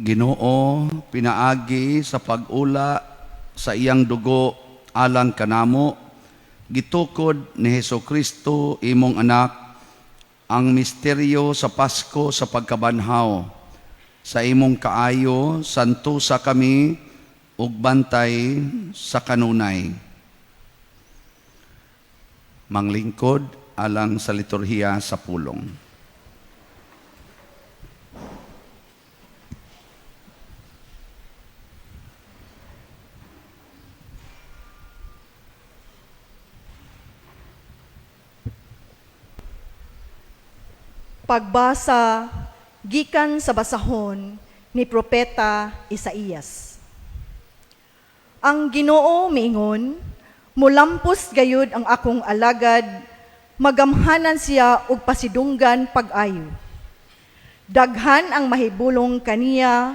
Ginoo, pinaagi sa pag-ula sa iyang dugo alang kanamo, gitukod ni Hesus Kristo, imong anak, ang misteryo sa Pasko sa pagkabanhaw. Sa imong kaayo, santusa kami ug bantay sa kanunay. Manglingkod alang sa liturhiya sa pulong. Pagbasa gikan sa basahon ni Propeta Isaías. Ang Ginoo miingon, mulampos gayud ang akong alagad, magamhanan siya og pasidunggan pag-ayo. Daghan ang mahibulong kaniya,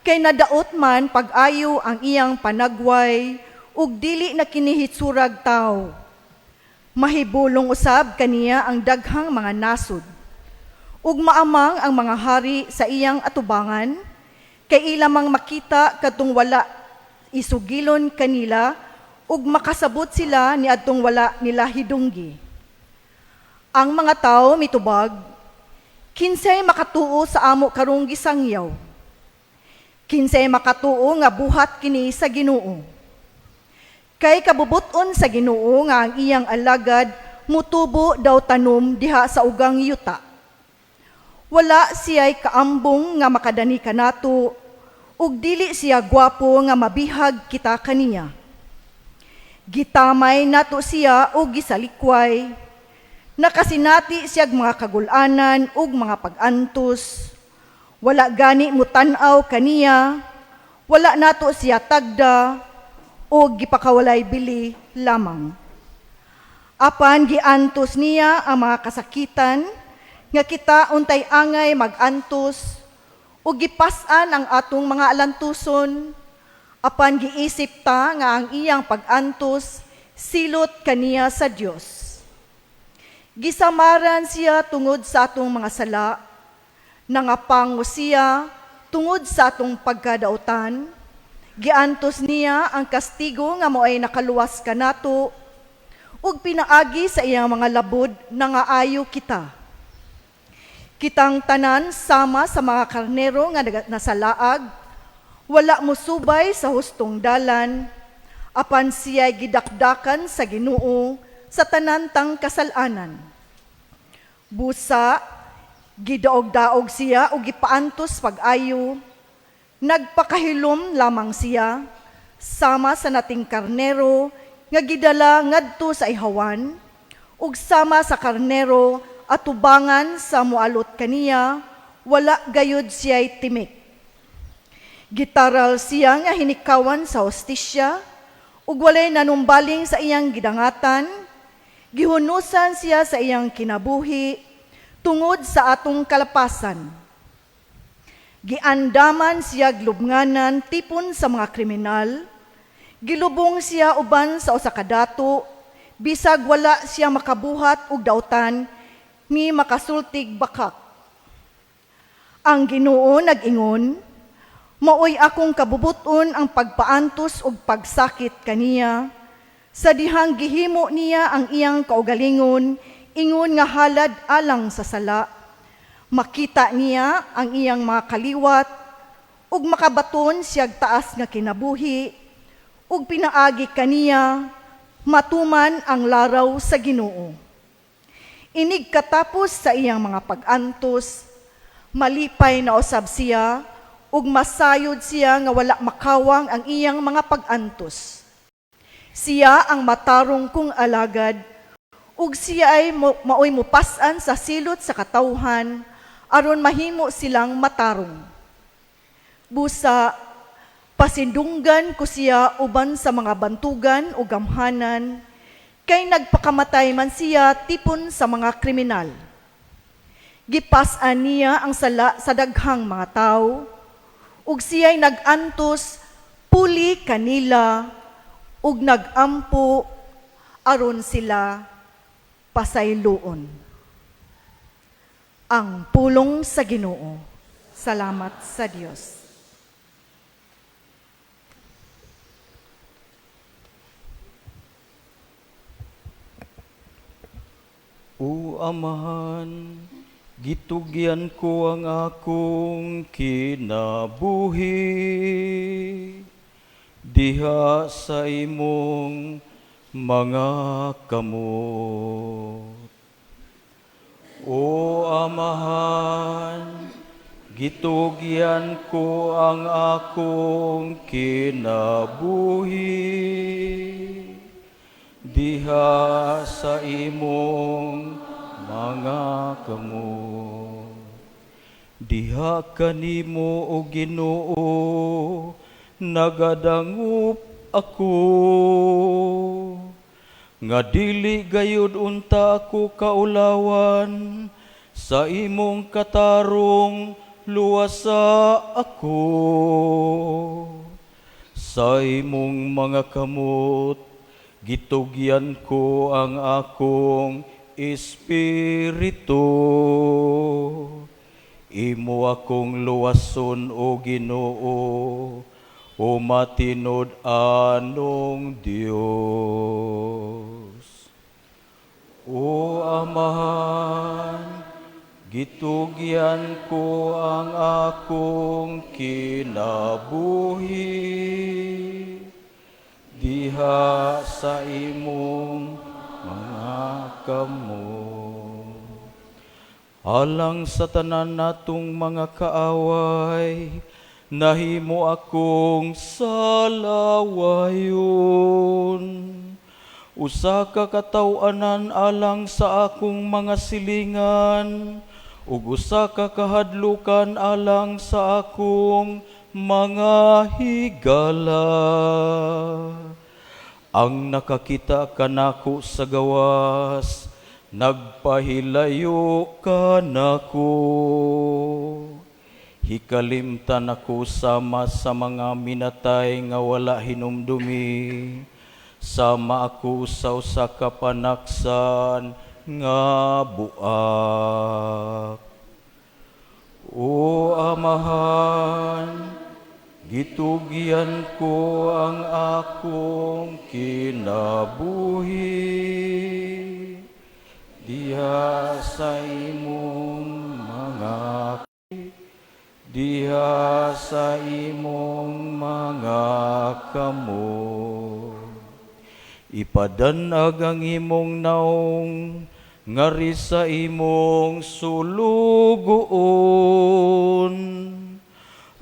kay nadaot man pag-ayo ang iyang panagway, ug dili na kini hitsurag tawo. Mahibulong usab kaniya ang daghang mga nasod ug maamang ang mga hari sa iyang atubangan, kay ilamang makita kadtong wala isugilon kanila, ug makasabot sila niadtong wala nila hidunggi. Ang mga tawo mitubag, "Kinsay makatuo sa amo karong gisangyaw? Kinsay makatuo nga buhat kini sa Ginoo?" Kay kabubut-on sa Ginoo nga ang iyang alagad mutubo daw tanom diha sa ugang yuta. Wala siya'y kaambong nga makadani kanato, ug dili siya gwapo nga mabihag kita kaniya. Gitamay nato siya ug gisalikway, nakasinati siyag mga kagul-anan ug mga pag-antos. Wala gani mutan-aw kaniya, wala nato siya tagda, ug gipakawalay bili lamang. Apan giantos niya ang mga kasakitan nga kita untay angay magantos, ug gipas-an ang atong mga alantuson, apan giisip ta nga ang iyang pag-antos silot kaniya sa Dios. Gisamaran siya tungod sa atong mga sala, nangapango siya tungod sa atong pagkadautan, giantos niya ang kastigo nga moay nakaluwas kanato, ug pinaagi sa iyang mga labod nangaayo kita. Kitang tanan sama sa mga karnero nga nasa laag, wala mosubay sa hustong dalan, apan siya'y gidakdakan sa Ginoo sa tanan tang kasal-anan. Busa, gidaog-daog siya ug gipaantos pag-ayo, nagpakahilom lamang siya, sama sa nating karnero nga gidala ngadto sa ihawan, ug sama sa karnero atubangan sa mualot kaniya, wala gayud siya'y timik. Gitaral siya nga hinikawan sa hostisya, ug walay nanumbaling sa iyang gidangatan, gihunusan siya sa iyang kinabuhi, tungod sa atong kalapasan. Giandaman siya lubnganan tipon sa mga kriminal, gilubong siya uban sa usa ka dato, bisag wala siya makabuhat og dautan, ni makasultig bakak. Ang Ginoo nag-ingon, maoy akong kabubuton ang pagpaantos ug pagsakit kaniya, sa dihang gihimo niya ang iyang kaugalingon, ingon nga halad alang sa sala. Makita niya ang iyang mga kaliwat, ug makabaton siyag taas nga kinabuhi, ug pinaagi kaniya, matuman ang laraw sa Ginoo. Inig katapos sa iyang mga pag-antos, malipay na usab siya, ug masayod siya nga wala makawang ang iyang mga pag-antos. Siya ang matarong kong alagad, ug siya ay maoy mupas-an sa silot sa katawhan, aron mahimo silang matarong. Busa, pasindunggan ko siya uban sa mga bantugan o gamhanan, kay nagpakamatay man siya tipon sa mga kriminal. Gipas-an niya ang sala sa daghang mga tawo, ug siya'y nag-antos puli kanila, ug nag-ampo aron sila pasayloon. Ang pulong sa Ginoo. Salamat sa Dios. O Amahan, gitugyan ko ang akong kinabuhi diha sa imong mga kamot. O Amahan, gitugyan ko ang akong kinabuhi diha sa imong mga kamot. Diha kanimo, o Ginoo, nagadangop ako, nga dili gayud unta ako kaulawan. Sa imong katarong luwasa ako. Sa imong mga kamot gitugyan ko ang akong espiritu. Imo akong luwason, o Ginoo, o matinud-anong Dios. O Amahan, gitugyan ko ang akong kinabuhi diha sa imong mga kamot. Alang sa tanan natong mga kaaway, nahimo akong salawayon. Usa ka kataw-anan alang sa akong mga silingan, ug usa ka kahadlukan alang sa akong mga higala. Ang nakakita kanako sa gawas, nagpahilayo kanako. Hikalimtan ako sama sa mga minatay nga wala hinumdumi. Sama ako sa usa ka panaksan nga buak. O Amahan, gitugyan ko ang akong kinabuhi diha sa imong mga kamot. Ipadanag ang imong naong ngari sa imong sulugoon.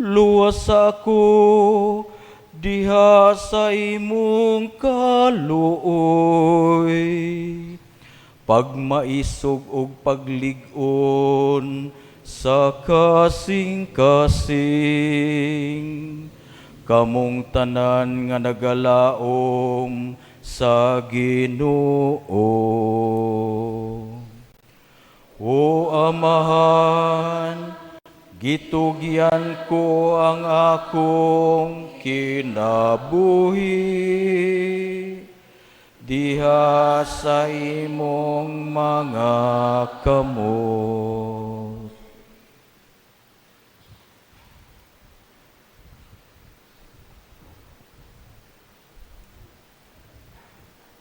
Luwas ako diha sa imong kaluoy. Pagmaisog og paglig-on sa kasing-kasing, kamong tanan nga nagalaom sa Ginoo. O Amahan, gitugyan ko ang akong kinabuhi diha sa imong mga kamot.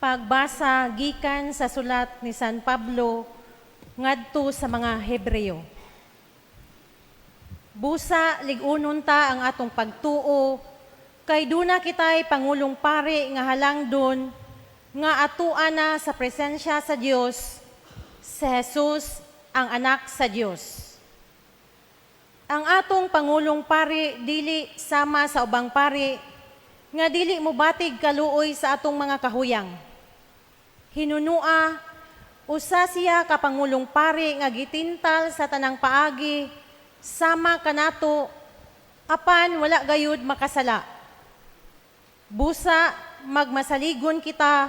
Pagbasa gikan sa sulat ni San Pablo ngadto sa mga Hebreo. Busa lig-unon ta ang atong pagtuo kay duna kitay pangulong pari nga halangdon nga atua na sa presensya sa Dios, si Jesus ang anak sa Dios. Ang atong pangulong pari dili sama sa ubang pari nga dili mobatig kaluoy sa atong mga kahuyang. Hinunua, usa siya ka pangulong pari nga gitintal sa tanang paagi sama kanato, apan wala gayud makasala. Busa magmasaligon kita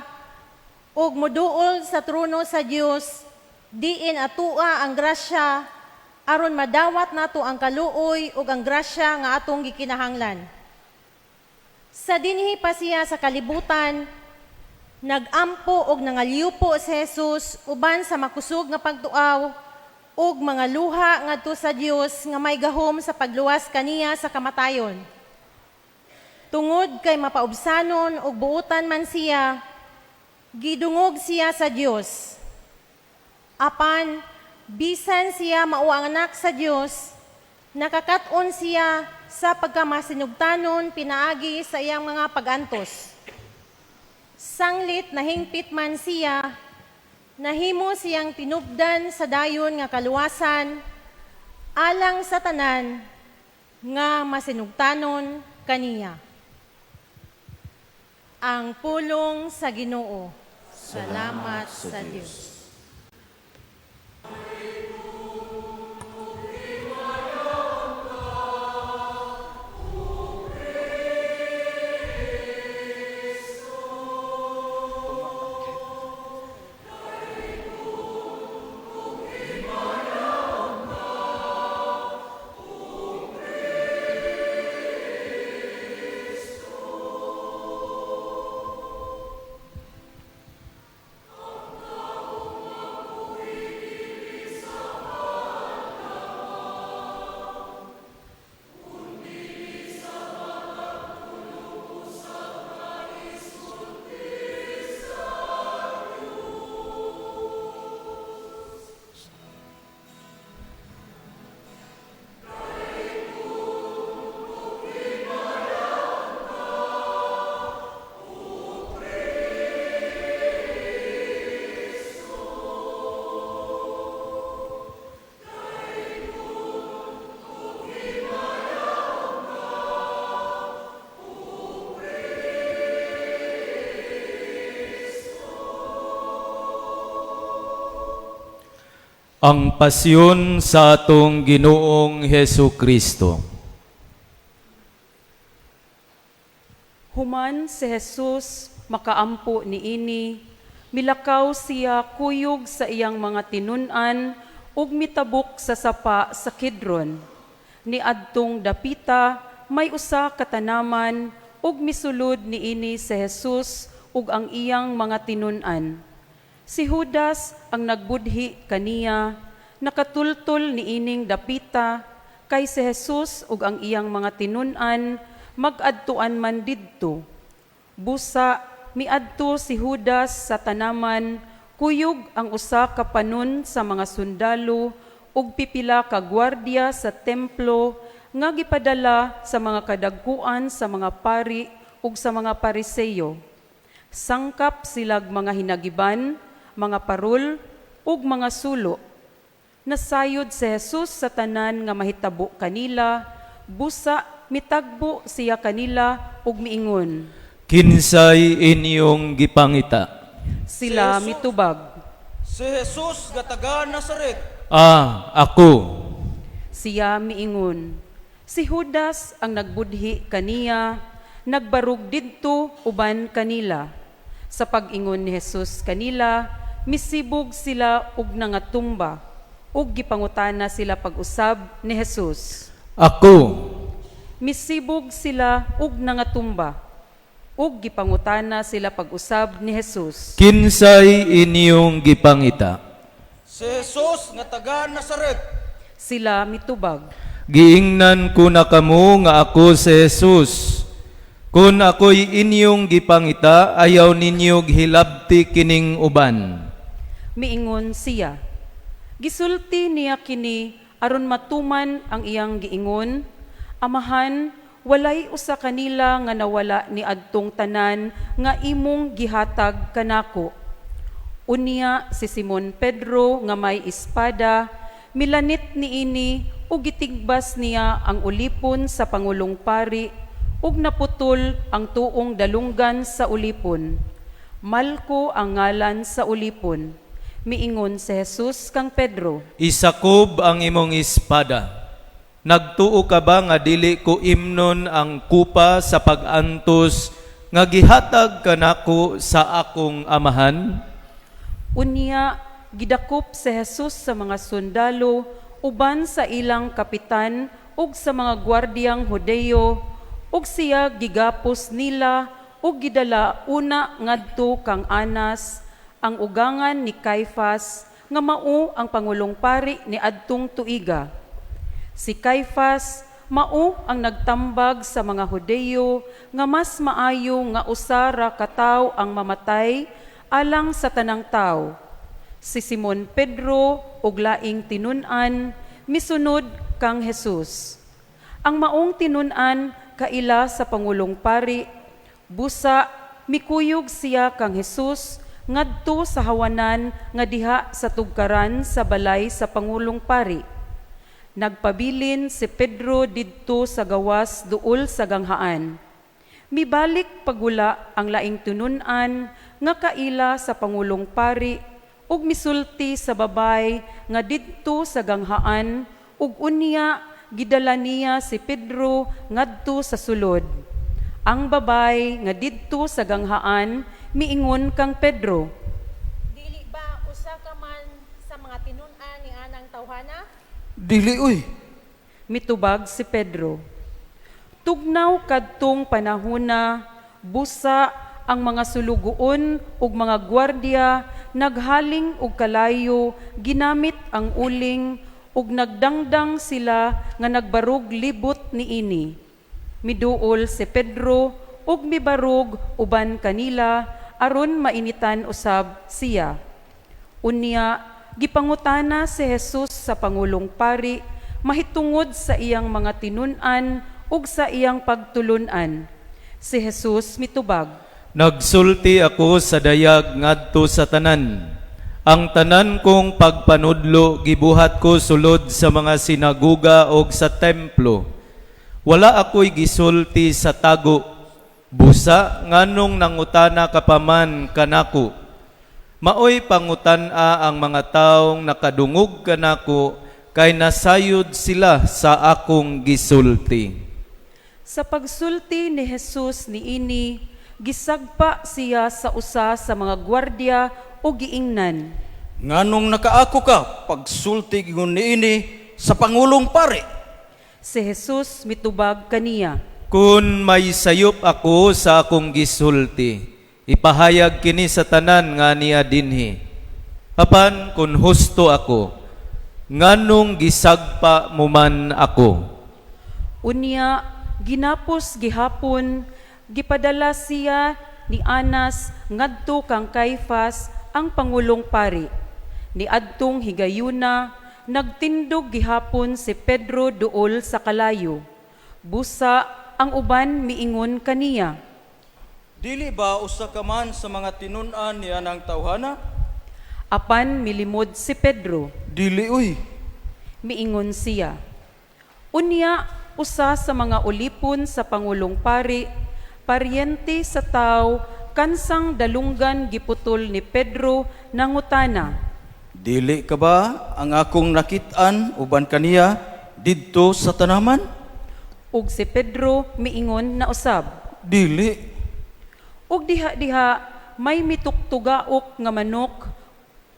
ug moduol sa trono sa Dios, diin atua ang grasya aron madawat nato ang kaluoy ug ang grasya nga atong gikinahanglan. Sa dinhi pa siya sa kalibutan, nagampo og nangalyupo si Jesus uban sa makusog nga pagtuaw ug mga luha ngadto sa Dios nga may gahom sa pagluwas kaniya sa kamatayon. Tungod kay mapaubsanon ug buutan man siya, gidungog siya sa Dios. Apan bisan siya mao ang anak sa Dios, nakakat-on siya sa pagkamasinugtanon pinaagi sa iyang mga pagantos. Sanglit nahingpit man siya, nahimo siyang tinubdan sa dayon nga kaluwasan alang sa tanan nga masinugtanon kaniya. Ang pulong sa Ginoo. Salamat sa Dios. Ang pasyon sa atong Ginoong Heso Kristo. Human si Jesus makaampo niini, milakaw siya kuyog sa iyang mga tinun-an ug mitabok sa sapa sa Kidron. Niadtong dapita may usa ka tanaman ug misulod niini si Jesus ug ang iyang mga tinun-an. Si Judas ang nagbudhi kaniya, nakatultol niining dapita kay si Jesus ug ang iyang mga tinun-an magadtuan man didto. Busa miadto si Judas sa tanaman, kuyog ang usa ka panon sa mga sundalo ug pipila ka gwardiya sa templo nga gipadala sa mga kadagkuan sa mga pari ug sa mga Pariseyo. Sangkap silag mga hinagiban, mga parol ug mga sulo. Nasayod si Jesus sa tanan nga mahitabo kanila, busa mitagbo siya kanila ug miingon. Kinsay inyong gipangita? Sila mitubag. Si Jesus nga taga Nazaret. Ah, ako. Siya miingon. Si Judas ang nagbudhi kaniya, nagbarug didto uban kanila. Sa pag-ingon ni Jesus kanila, misibog sila og nangatumba, ug gipangutana sila pag-usab ni Jesus. Ako. Misibog sila og nangatumba, ug gipangutana sila pag-usab ni Jesus. Kinsay inyong gipangita? Si Jesus nga taga Nazaret. Sila mitubag. Giingnan ko na kamo nga ako si Jesus. Kun ako'y inyong gipangita, ayaw ninyo hilabti kining uban. Miingon siya. Gisulti niya kini aron matuman ang iyang giingon, Amahan, walay usa kanila nga nawala ni adtong tanan nga imong gihatag kanako. Unya si Simon Pedro nga may espada, milanit niini ug gitigbas niya ang ulipon sa pangulong pari ug naputol ang tuong dalunggan sa ulipon. Malko ang ngalan sa ulipon. Miingon si Jesus kang Pedro. Isakob ang imong espada. Nagtuo ka ba nga dili ko imnon ang kupa sa pag-antos nga gihatag kanako sa akong amahan? Unya gidakop si Jesus sa mga sundalo uban sa ilang kapitan ug sa mga gwardiyang Hudeyo ug siya gigapos nila ug gidala una ngadto kang Anas, ang ugangan ni Caifas nga mao ang pangulong pari ni adtong tuiga. Si Caifas mao ang nagtambag sa mga Hudeyo nga mas maayo nga usa ra ka tawo ang mamatay alang sa tanang tawo. Si Simon Pedro ug laing tinun-an misunod kang Jesus. Ang maong tinun-an kaila sa pangulong pari, busa mikuyog siya kang Jesus ngadto sa hawanan nga diha sa tugkaran sa balay sa pangulong pari. Nagpabilin si Pedro didto sa gawas duol sa ganghaan. Mibalik pagula ang laing tinun-an nga kaila sa pangulong pari ug misulti sa babay nga didto sa ganghaan ug unya gidala niya si Pedro ngadto sa sulod. Ang babay nga didto sa ganghaan miingon kang Pedro, Dili ba usa ka man sa mga tinun-an ni anang tawhana? Dili uy. Mitubag si Pedro. Tugnaw kadtong panahona, busa ang mga sulugoon ug mga gwardiya naghaling og kalayo ginamit ang uling ug nagdangdang sila nga nagbarog libot niini. Miduol si Pedro ug mibarog uban kanila aron mainitan usab siya. Unya, gipangutana si Jesus sa pangulong pari mahitungod sa iyang mga tinun-an ug sa iyang pagtulun-an. Si Jesus mitubag, Nagsulti ako sa dayag ngadto sa tanan. Ang tanan kong pagpanudlo gibuhat ko sulod sa mga sinaguga og sa templo. Wala ako'y gisulti sa tago. Busa nganong nangutana ka pa man kanako? Maoy pangutan-a ang mga taong nakadungog kanako kay nasayod sila sa akong gisulti. Sa pagsulti ni Jesus niini, gisagpa siya sa usa sa mga gwardiya ug giingnan, Nganong nakaako ka pagsulti ingon niini sa pangulong pari? Si Jesus mitubag kaniya, Kun may sayop ako sa akong gisulti, ipahayag kini sa tanan nga niya dinhi. Apan kun husto ako, nganong gisagpa mo man ako? Unya, ginapos gihapon, gipadala siya ni Anas ngadto kang Kaifas ang pangulong pari. Ni adtong higayuna, nagtindog gihapon si Pedro duol sa kalayo. Busa ang uban miingon kaniya. Dili ba usa ka man sa mga tinun-an ni anang tawhana? Apan milimod si Pedro. Dili uy. Miingon siya. Unya, usa sa mga ulipon sa pangulong pari, paryente sa taw, kansang dalunggan giputol ni Pedro, nangutana. Dili ka ba ang akong nakit-an uban kaniya didto sa tanaman? Ug si Pedro miingon na usab. Dili. Ug diha-diha may mituktugaok nga manok,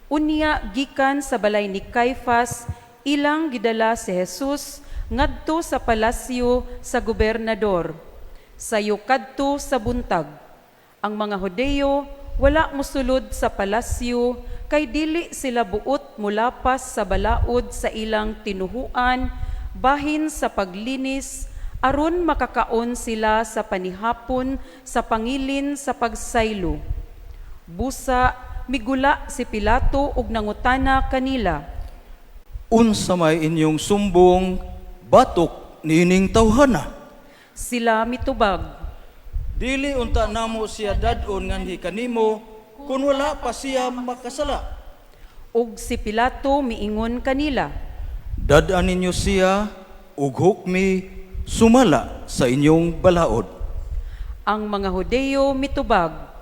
unya gikan sa balay ni Kaifas ilang gidala si Jesus ngadto sa palasyo sa gobernador. Sayo kadto sa buntag. Ang mga Hudeyo wala mosulod sa palasyo kay dili sila buot mulapas sa balaod sa ilang tinuhuan bahin sa paglinis aron makakaon sila sa panihapon sa pangilin sa pagsaylo. Busa migula si Pilato ug nangutana kanila. Unsa may inyong sumbong batok niining tawhana? Sila mitubag, Dili unta namo siya dad-on nganhi kanimo kun wala pa siya makasala. Ug si Pilato miingon kanila, Dad-an ninyo siya ug hukmi sumala sa inyong balaod. Ang mga Hudeyo mitubag,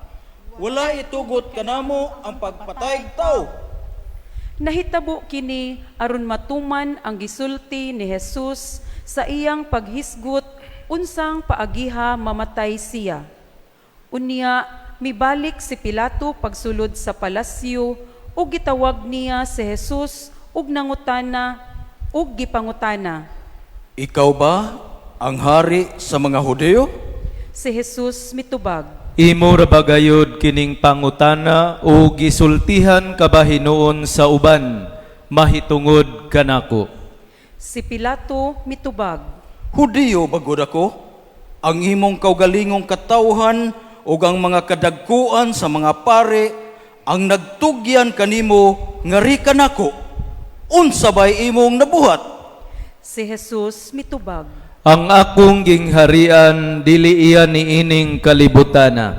Wala itugot kanamo ang pagpatayg tawo. Nahitabo kini aron matuman ang gisulti ni Jesus sa iyang paghisgot unsang paagiha mamatay siya. Unya mibalik si Pilato pagsulod sa palasyo ug gitawag niya si Jesus ug nangutana ug gipangutana. Ikaw ba ang hari sa mga Hudeyo? Si Jesus mitubag, Imo ra ba gayud kining pangutana o gisultihan ka ba hinuon sa uban mahitungod kanako? Si Pilato mitubag, Hudeyo ba gud ako? Ang imong kaugalingong katawhan ug ang mga kadagkuan sa mga pare Ang nagtugyan kanimo ngari kanako. Unsa bay imong nabuhat? Si Jesus mitubag, "Ang akong gingharian dili iya niining kalibutana.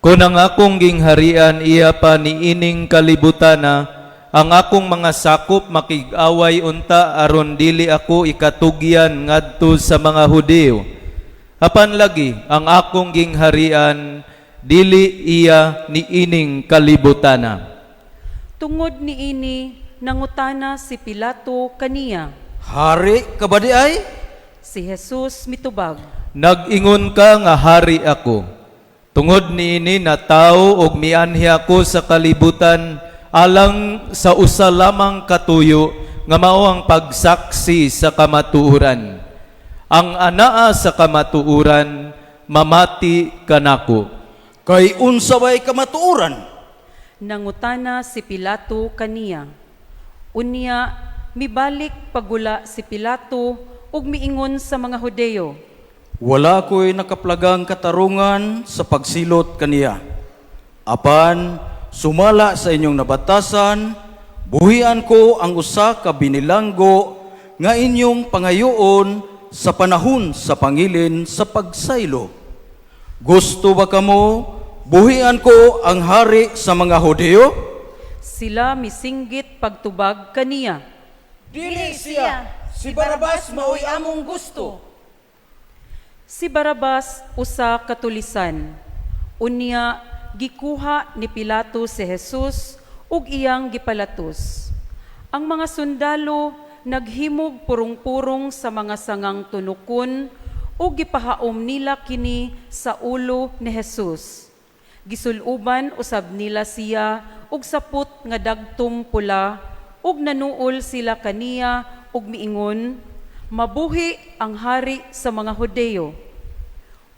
Kung ang akong gingharian iya pa niining kalibutana, ang akong mga sakop makig-away unta aron dili ako ikatugyan ngadto sa mga Hudiyo. Apan lagi ang akong gingharian dili iya niining kalibutana." Tungod niini nangutana si Pilato kaniya. Hari ka ba diay? Si Jesus mitubag, "Nag-ingon ka nga hari ako. Tungod niini natawo og mianhi ako sa kalibutan alang sa usa lamang katuyo nga mao ang pagsaksi sa kamatuoran. Ang anaa sa kamatuoran mamati kanako." Kay unsa bay kamatuoran? Nangutana si Pilato kaniya. Unya mibalik pagula si Pilato ug miingon sa mga Hudeyo, "Wala ko'y nakaplagang katarungan sa pagsilot kaniya. Apan, sumala sa inyong nabatasan, buhian ko ang usa ka binilanggo nga inyong pangayoon sa panahon sa pangilin sa pagsaylo. Gusto ba kamo buhian ko ang hari sa mga Hudiyo?" Sila misinggit pagtubag kaniya, "Dili siya, si Barabas maoy among gusto." Si Barabas usa ka tulisan. Unya gikuha ni Pilato si Jesus ug iyang gipalatos. Ang mga sundalo naghimog purong-purong sa mga sangang tunukon ug gipahaom nila kini sa ulo ni Jesus. Gisuluban usab nila siya og sapot nga dagtom pula ug nanuol sila kaniya ug miingon, "Mabuhi ang hari sa mga Hudeyo."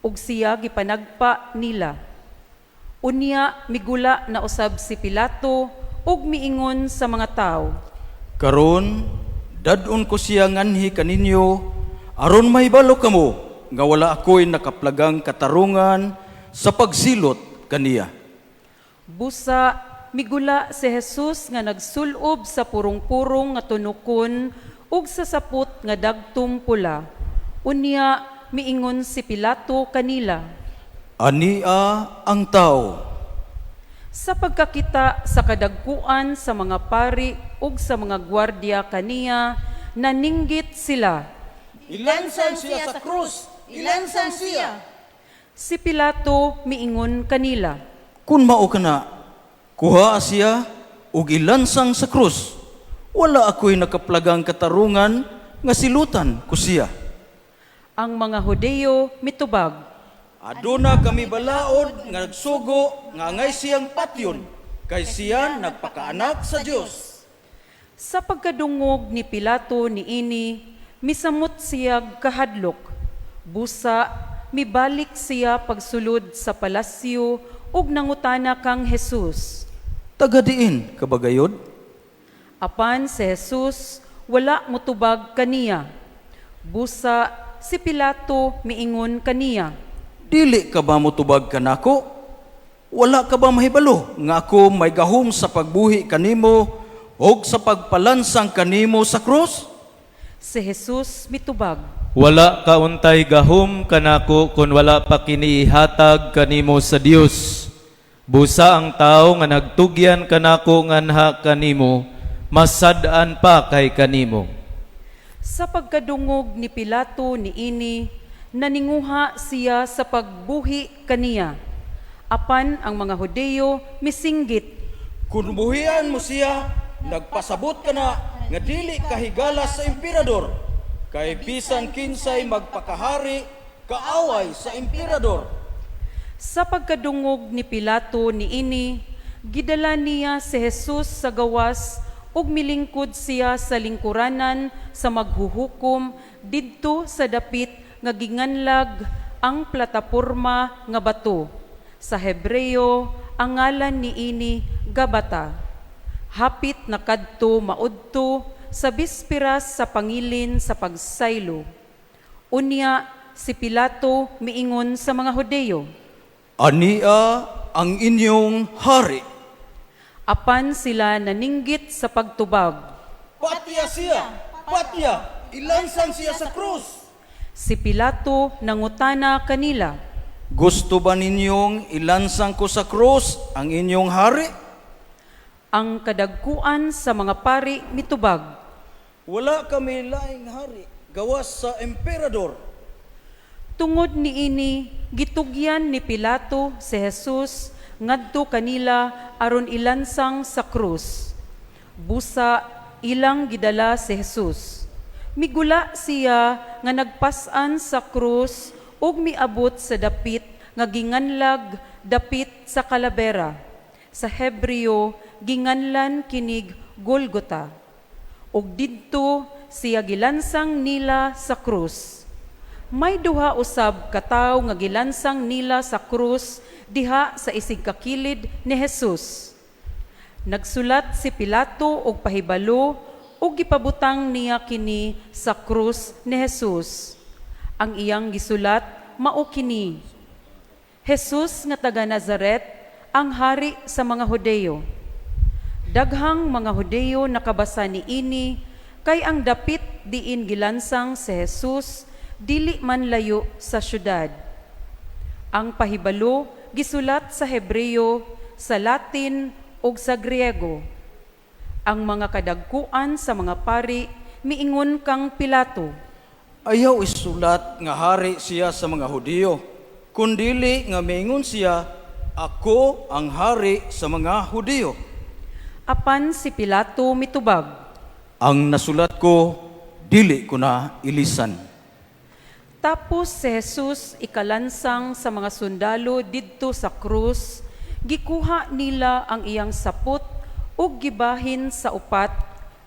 Ug siya gipanagpa nila. Unya migula na usab si Pilato ug miingon sa mga tawo, "Karon, dad-on ko siya nganhi kaninyo aron mahibalo kamo nga wala ako'y nakaplagang katarungan sa pagsilot kaniya." Busa migula si Jesus nga nagsulob sa purong-purong nga tunukon ug sa sapot nga dagtom pula. Unya miingon si Pilato kanila, "Ania ang tao." Sa pagkakita sa kadagkuan sa mga pari ug sa mga gwardiya kaniya, naninggit sila. "Ilansang siya sa krus! Ilansang siya!" Si Pilato miingon kanila, "Kung mao kana, kuha siya ug ilansang sa krus. Wala ako'y nakaplagang katarungan nga silutan ko siya." Ang mga Hudeyo mitubag, "Aduna kami balaod nga nagsugo nga angay siyang patyon, kay siya nagpakaanak sa Dios." Sa pagkadungog ni Pilato niini, misamot siya kahadlok. Busa, mibalik siya pagsulod sa palasyo ug nangutana kang Jesus, "Taga diin ka ba gayod?" Apan si Jesus wala motubag kaniya. Busa si Pilato miingon kaniya, "Dili ka ba motubag kanako? Wala ka ba mahibalo nga ako may gahom sa pagbuhi kanimo ug sa pagpalansang kanimo sa krus?" Si Jesus mitubag, "Wala ka untay gahom kanako kung wala pa kini ihatag kanimo sa Dios. Busa ang tao nga nagtugyan kanako nganha kanimo, masad-an pa kay kanimo." Sa pagkadungog ni Pilato niini, naninguha siya sa pagbuhi kaniya. Apan ang mga Hudeyo misinggit, "Kung buhian mo siya, nagpasabot ka na nga dili ka higala sa emperador. Kay bisan kinsay magpakahari, kaaway sa emperador." Sa pagkadungog ni Pilato niini, gidala niya si Jesus sa gawas ug milingkod siya sa lingkuranan sa maghuhukom didto sa dapit nga ginganlag ang Plataporma nga Bato. Sa Hebreo, ang ngalan niini Gabata. Hapit na kadto maudto sa bispiras sa pangilin sa pagsaylo. Unya si Pilato miingon sa mga Hudeyo, "Ania ang inyong hari." Apan sila naninggit sa pagtubag. Patya siya! Patya! Ilansang siya sa krus! Si Pilato nangutana kanila. Gusto ba ninyong ilansang ko sa krus ang inyong hari? Ang kadagkuan sa mga pari mitubag. Wala kami laing hari, gawas sa emperador. Tungod niini gitugyan ni Pilato si Jesus ngadto kanila aron ilansang sa krus. Busa ilang gidala si Jesus. Migula siya nga nagpas-an sa krus ug miabot sa dapit nga ginganlag dapit sa kalabera. Sa Hebreo ginganlan kinig Golgota. Ug didto siya gilansang nila sa krus. May duha usab ka tawo nga gilansang nila sa krus diha sa isig kakilid ni Jesus. Nagsulat si Pilato og pahibalo ug gipabutang niya kini sa krus ni Jesus. Ang iyang gisulat mao kini: Jesus nga taga Nazaret, ang hari sa mga Hudeyo. Daghang mga Hudeyo nakabasa niini kay ang dapit diin gilansang si Jesus dili man layo sa syudad. Ang pahibalo gisulat sa Hebreo, sa Latin ug sa Griego. Ang mga kadagkuan sa mga pari miingon kang Pilato. Ayaw isulat nga hari siya sa mga Hudiyo, kundili nga miingon siya, ako ang hari sa mga Hudiyo. Apan si Pilato mitubag. Ang nasulat ko, dili ko na ilisan. Tapos si Jesus ikalansang sa mga sundalo didto sa krus, gikuha nila ang iyang sapot ug gibahin sa upat,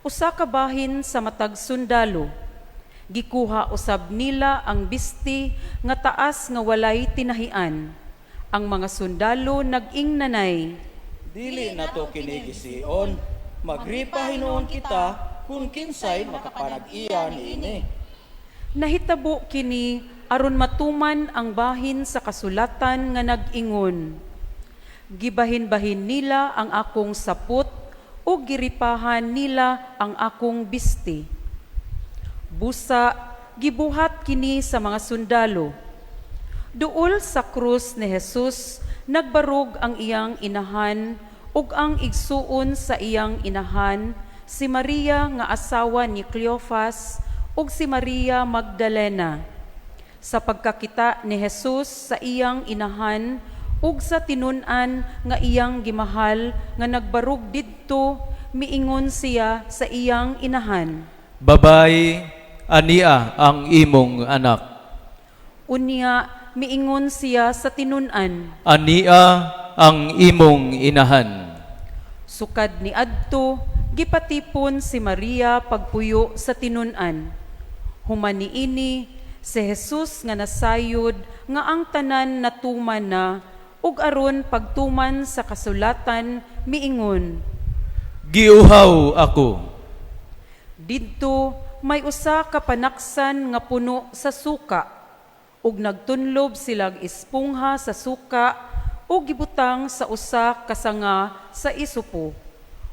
usa ka bahin sa matag sundalo. Gikuha usab nila ang bisti nga taas nga walay tinahian. Ang mga sundalo nag-ingnanay, Dili nato kini gision, magripa hinuon kita kung kinsay makapanag-iya niini. Nahitabo kini aron matuman ang bahin sa kasulatan nga nag-ingon. Gibahin-bahin nila ang akong sapot ug giripahan nila ang akong bisti. Busa gibuhat kini sa mga sundalo. Duol sa krus ni Jesus nagbarog ang iyang inahan ug ang igsuon sa iyang inahan, si Maria nga asawa ni Cleofas ug si Maria Magdalena. Sa pagkakita ni Jesus sa iyang inahan ug sa tinun-an nga iyang gimahal nga nagbarog didto, miingon siya sa iyang inahan. Babay, ania ang imong anak. Unya miingon siya sa tinun-an. Ania ang imong inahan. Sukad ni adto, gipatipon si Maria pagpuyo sa tinun-an. Human niini, si Jesus nga nasayod nga ang tanan natuman na ug aron pagtuman sa kasulatan miingon. Giuhaw ako. Didto may usa ka panaksan nga puno sa suka ug nagtunlob silag espongha sa suka ug gibutang sa usa ka sanga sa isopo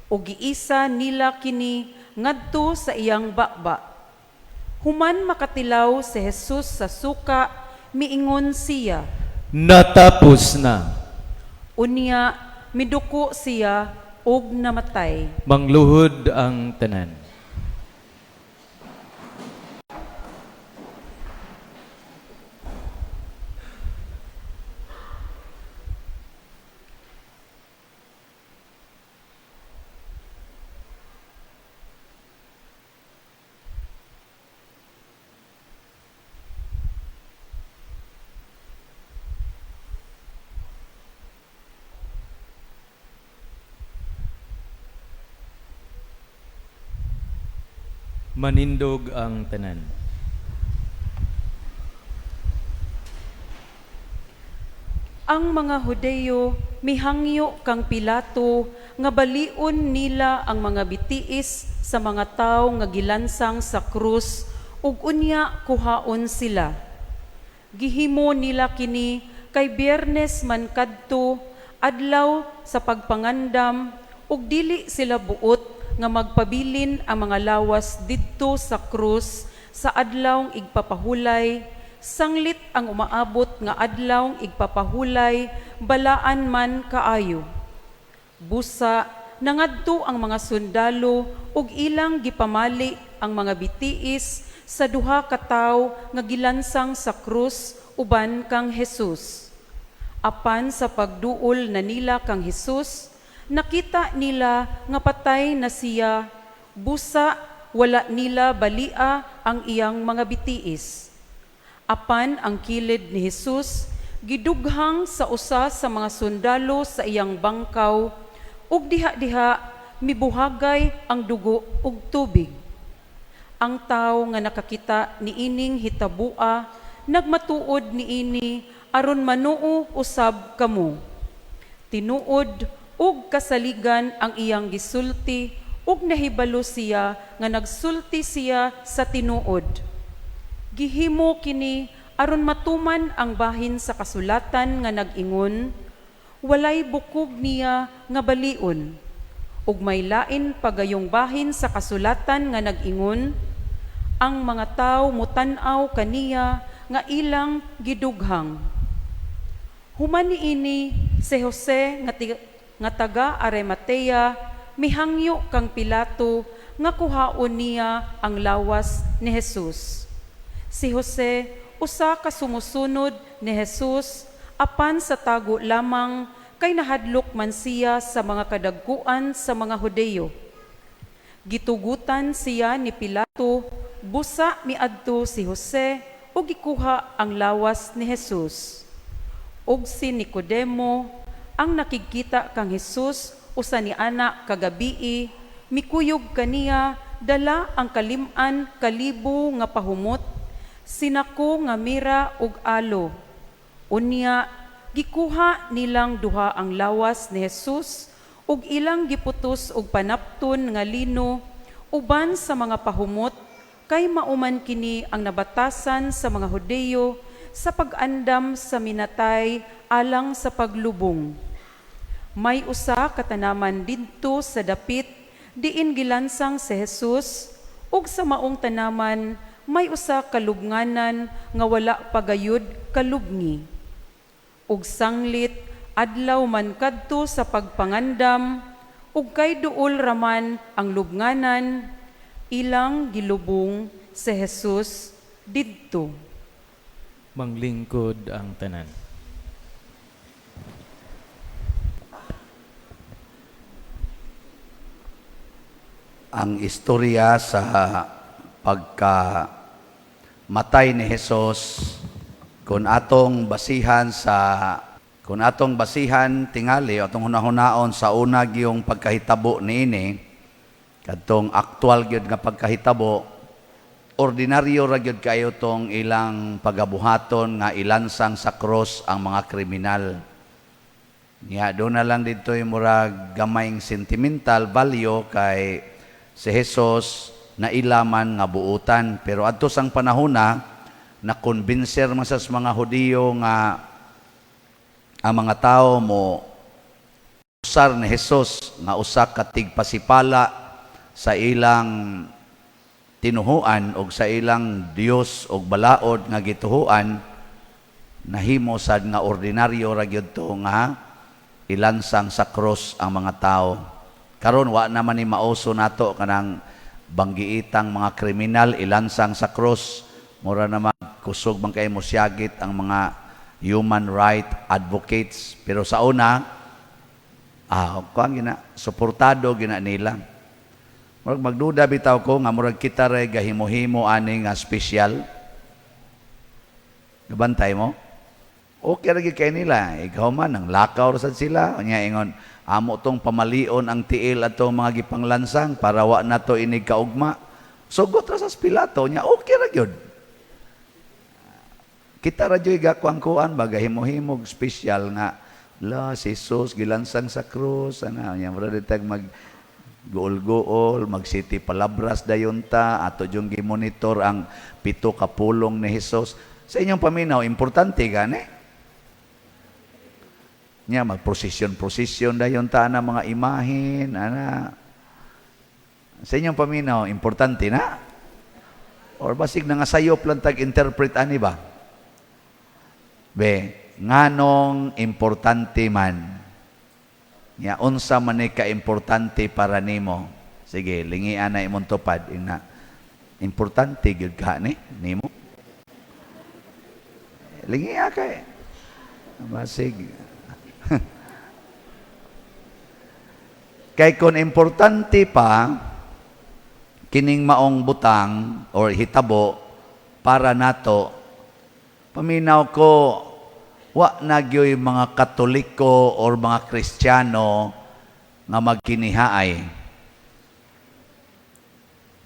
ug giisa nila kini ngadto sa iyang baba. Human makatilaw si Jesus sa suka, miingon siya. Natapos na. Unya miduko siya ug namatay. Mangluhod ang tanan. Manindog ang tanan. Ang mga Hudeyo mihangyo kang Pilato nga balion nila ang mga bitiis sa mga tawo nga gilansang sa krus ug unya kuhaon sila. Gihimo nila kini kay Biyernes man kadto, adlaw sa pagpangandam, Ug dili sila buot nga magpabilin ang mga lawas didto sa krus sa adlawng igpapahulay, sanglit ang umaabot nga adlawng igpapahulay balaan man kaayo. Busa nangadto ang mga sundalo ug ilang gipamali ang mga bitiis sa duha ka tawo nga gilansang sa krus uban kang Jesus. Apan sa pagduol na nila kang Jesus, nakita nila nga patay na siya, busa wala nila balia ang iyang mga bitiis. Apan ang kilid ni Jesus gidughang sa usa sa mga sundalo sa iyang bangkaw, ug diha-diha mibuhagay ang dugo ug tubig. Ang tawo nga nakakita niining hitabua nagmatuod niini aron manuo usab kamo. Tinuod ug kasaligan ang iyang gisulti ug nahibalo siya nga nagsulti siya sa tinuod. Gihimo kini aron matuman ang bahin sa kasulatan nga nag-ingon, walay bukog niya nga balion. Ug may lain pagayong bahin sa kasulatan nga nag-ingon, ang mga tawo mutan-aw kaniya nga ilang gidughang. Human niini si Jose nga taga Arimatea mihangyo kang Pilato nga kuhaon niya ang lawas ni Jesus. Si Jose usa ka sumusunod ni Jesus, apan sa tago lamang, kay nahadlok man siya sa mga kadagkuan sa mga Hudeyo. Gitugutan siya ni Pilato, busa miadto si Jose ug gikuha ang lawas ni Jesus. Ug si Nicodemo, ang nakigkita kang Jesus usa ni ana kagabii, mikuyog kaniya dala ang kalim-an kalibo nga pahumot, sinako nga mira ug alo. Unya gikuha nilang duha ang lawas ni Jesus ug ilang giputos og panapton nga lino uban sa mga pahumot, kay mauman kini ang nabatasan sa mga Hudeyo sa pag-andam sa minatay alang sa paglubong. May usa ka tanaman didto sa dapit diin gilansang si Jesus, ug sa maong tanaman may usa ka lubnganan nga wala pa gayud kalubngi. Ug sanglit adlaw man kadto sa pagpangandam, ug kay duol raman ang lubnganan, ilang gilubong si Jesus didto. Manglingkod ang tanan. Ang istorya sa pagka matay ni Jesus, kung atong basihan tingali atong hunahunaon sa una gyung pagkahitabo niini, kadtong aktual gyud nga pagkahitabo, ordinaryo ra gyud kayo tong ilang pagabuhaton nga ilansang sa cross ang mga kriminal. Nya do na lang dito yung murag gamayng sentimental value kay si Jesus na ilaman nga buutan. Pero adto sang panahona, na-convincer man sa mga Hudiyo nga ang mga tao mo usar ni Jesus nga usa ka tigpasipala sa ilang tinuhuan og sa ilang Dios og balaod nga gituhuan, nahimo sad nga ordinaryo ra gyud to nga ilansang sa cross ang mga tao. Karon wa naman ni mauso nato kanang banggiitang mga kriminal ilansang sa cross. Mura naman kusog man kay mosyagit ang mga human right advocates. Pero sa una, kuan gina, suportado gina nila. Murag magduda bitaw ko nga murag kita ray gahimo-himo ani nga special. Gabantay mo? Okay ra gyud kay nila. Ikaw man ang lakaw ra sad sila. Unya ingon, amo tong pamalion ang tiil atong mga gipanglansang para wa na to inig kaugma. Sugot ra sa Pilato nya okay ra gyud. Kita ra gyud gakuang-kuan ba gahimo-himog special nga la si Jesus gilansang sa krus ana nya mura ditag mag gool-gool, mag-city palabras dayon ta, ato yung gimonitor ang 7 ka pulong ni Jesus. Sa inyong paminaw, importante gani. Nya magprosesyon-prosesyon dayon ta na mga imahin ana. Sa inyong paminaw, importante na? Or basig nga sayop lang tag interpret ani ba? Be, nganong importante man? Nya unsa man ni ka-importante para nimo? Sige, lingian na imong tupad ina. Importante gyud ka ni nimo. Lingia kay. Basig. Kay kung importante pa kining maong butang or hitabo para nato, paminaw ko wa na gyoy mga Katoliko or mga Kristiyano nga magkinihaay.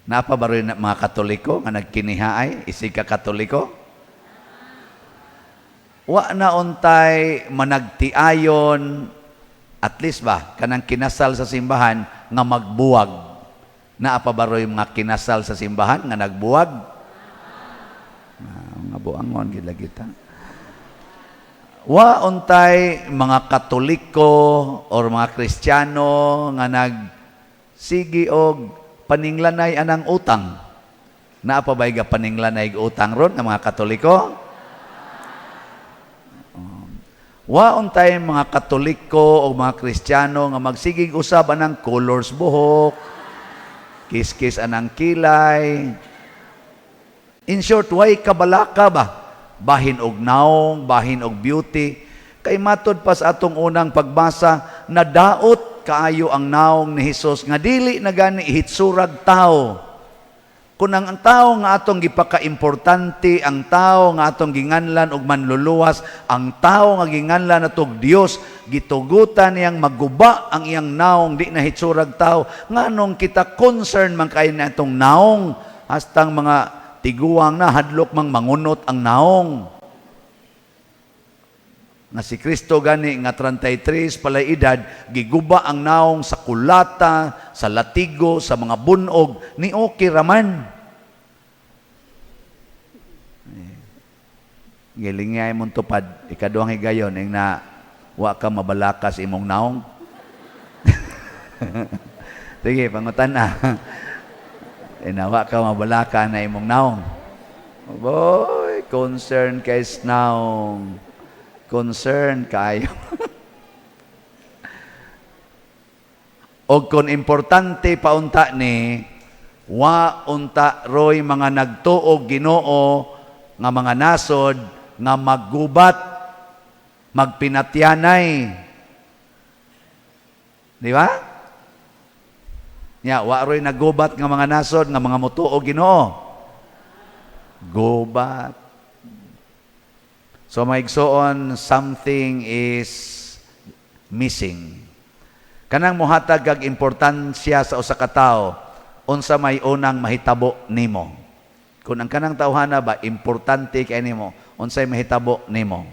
Napa ba rin mga Katoliko nga nagkinihaay? Isig ka Katoliko? Wa na untay managtiayon, at least ba, kanang kinasal sa simbahan nga magbuwag. Naa pa ba ro'y mga kinasal sa simbahan nga nagbuwag? Nga buangon gid lagi ta. Wa untay mga Katoliko or mga Kristiyano nga nagsigi og paninglanay anang utang. Naa pa ba'y ga paninglanay og utang ron nga mga Katoliko? Wa untay mga Katoliko o mga Kristiyano nga magsigig usab anang colors buhok, kiskis anang kilay. In short, way kabalaka ba? Bahin og naong, bahin og beauty. Kay matod pa sa atong unang pagbasa, nadaot kaayo ang naong ni Hesus nga dili na gani hitsurag tao. Kung ang tao nga atong gipakaimportante, ang tao nga atong ginganlan og manluluwas, ang tao nga ginganlan atong Dios, gitugutan niyang maguba ang iyang naong di na hitsurag tao. Nganong kita concern man kay na atong naong, hastang mga tiguang na hadlok mang mangunot ang naong. Nga si Kristo gani nga 33 palay edad, giguba ang naong sa kulata, sa latigo, sa mga bunog, ni okay raman. Gilingay mong tupad, ikaduhang higayon, ing na wa ka mabalakas imong naong. Sige, pangutan na. Ina, wa ka mabalaka na imong naong. Boy, concern kay naong. Concern kayo. Og kung importante paunta ni, wa unta roy mga nagtuog Ginoo nga mga nasod nga maggubat, magpinatyanay. Di ba? Nya, wa roy naggubat nga mga nasod nga mga mutuo Ginoo. Gubat. So mga igsoon, something is missing. Kanang mohatag kag importansya sa usa ka tawo, unsa may unang mahitabo nimo? Kung ang kanang tawhana ba importante kay nimo, unsay mahitabo nimo?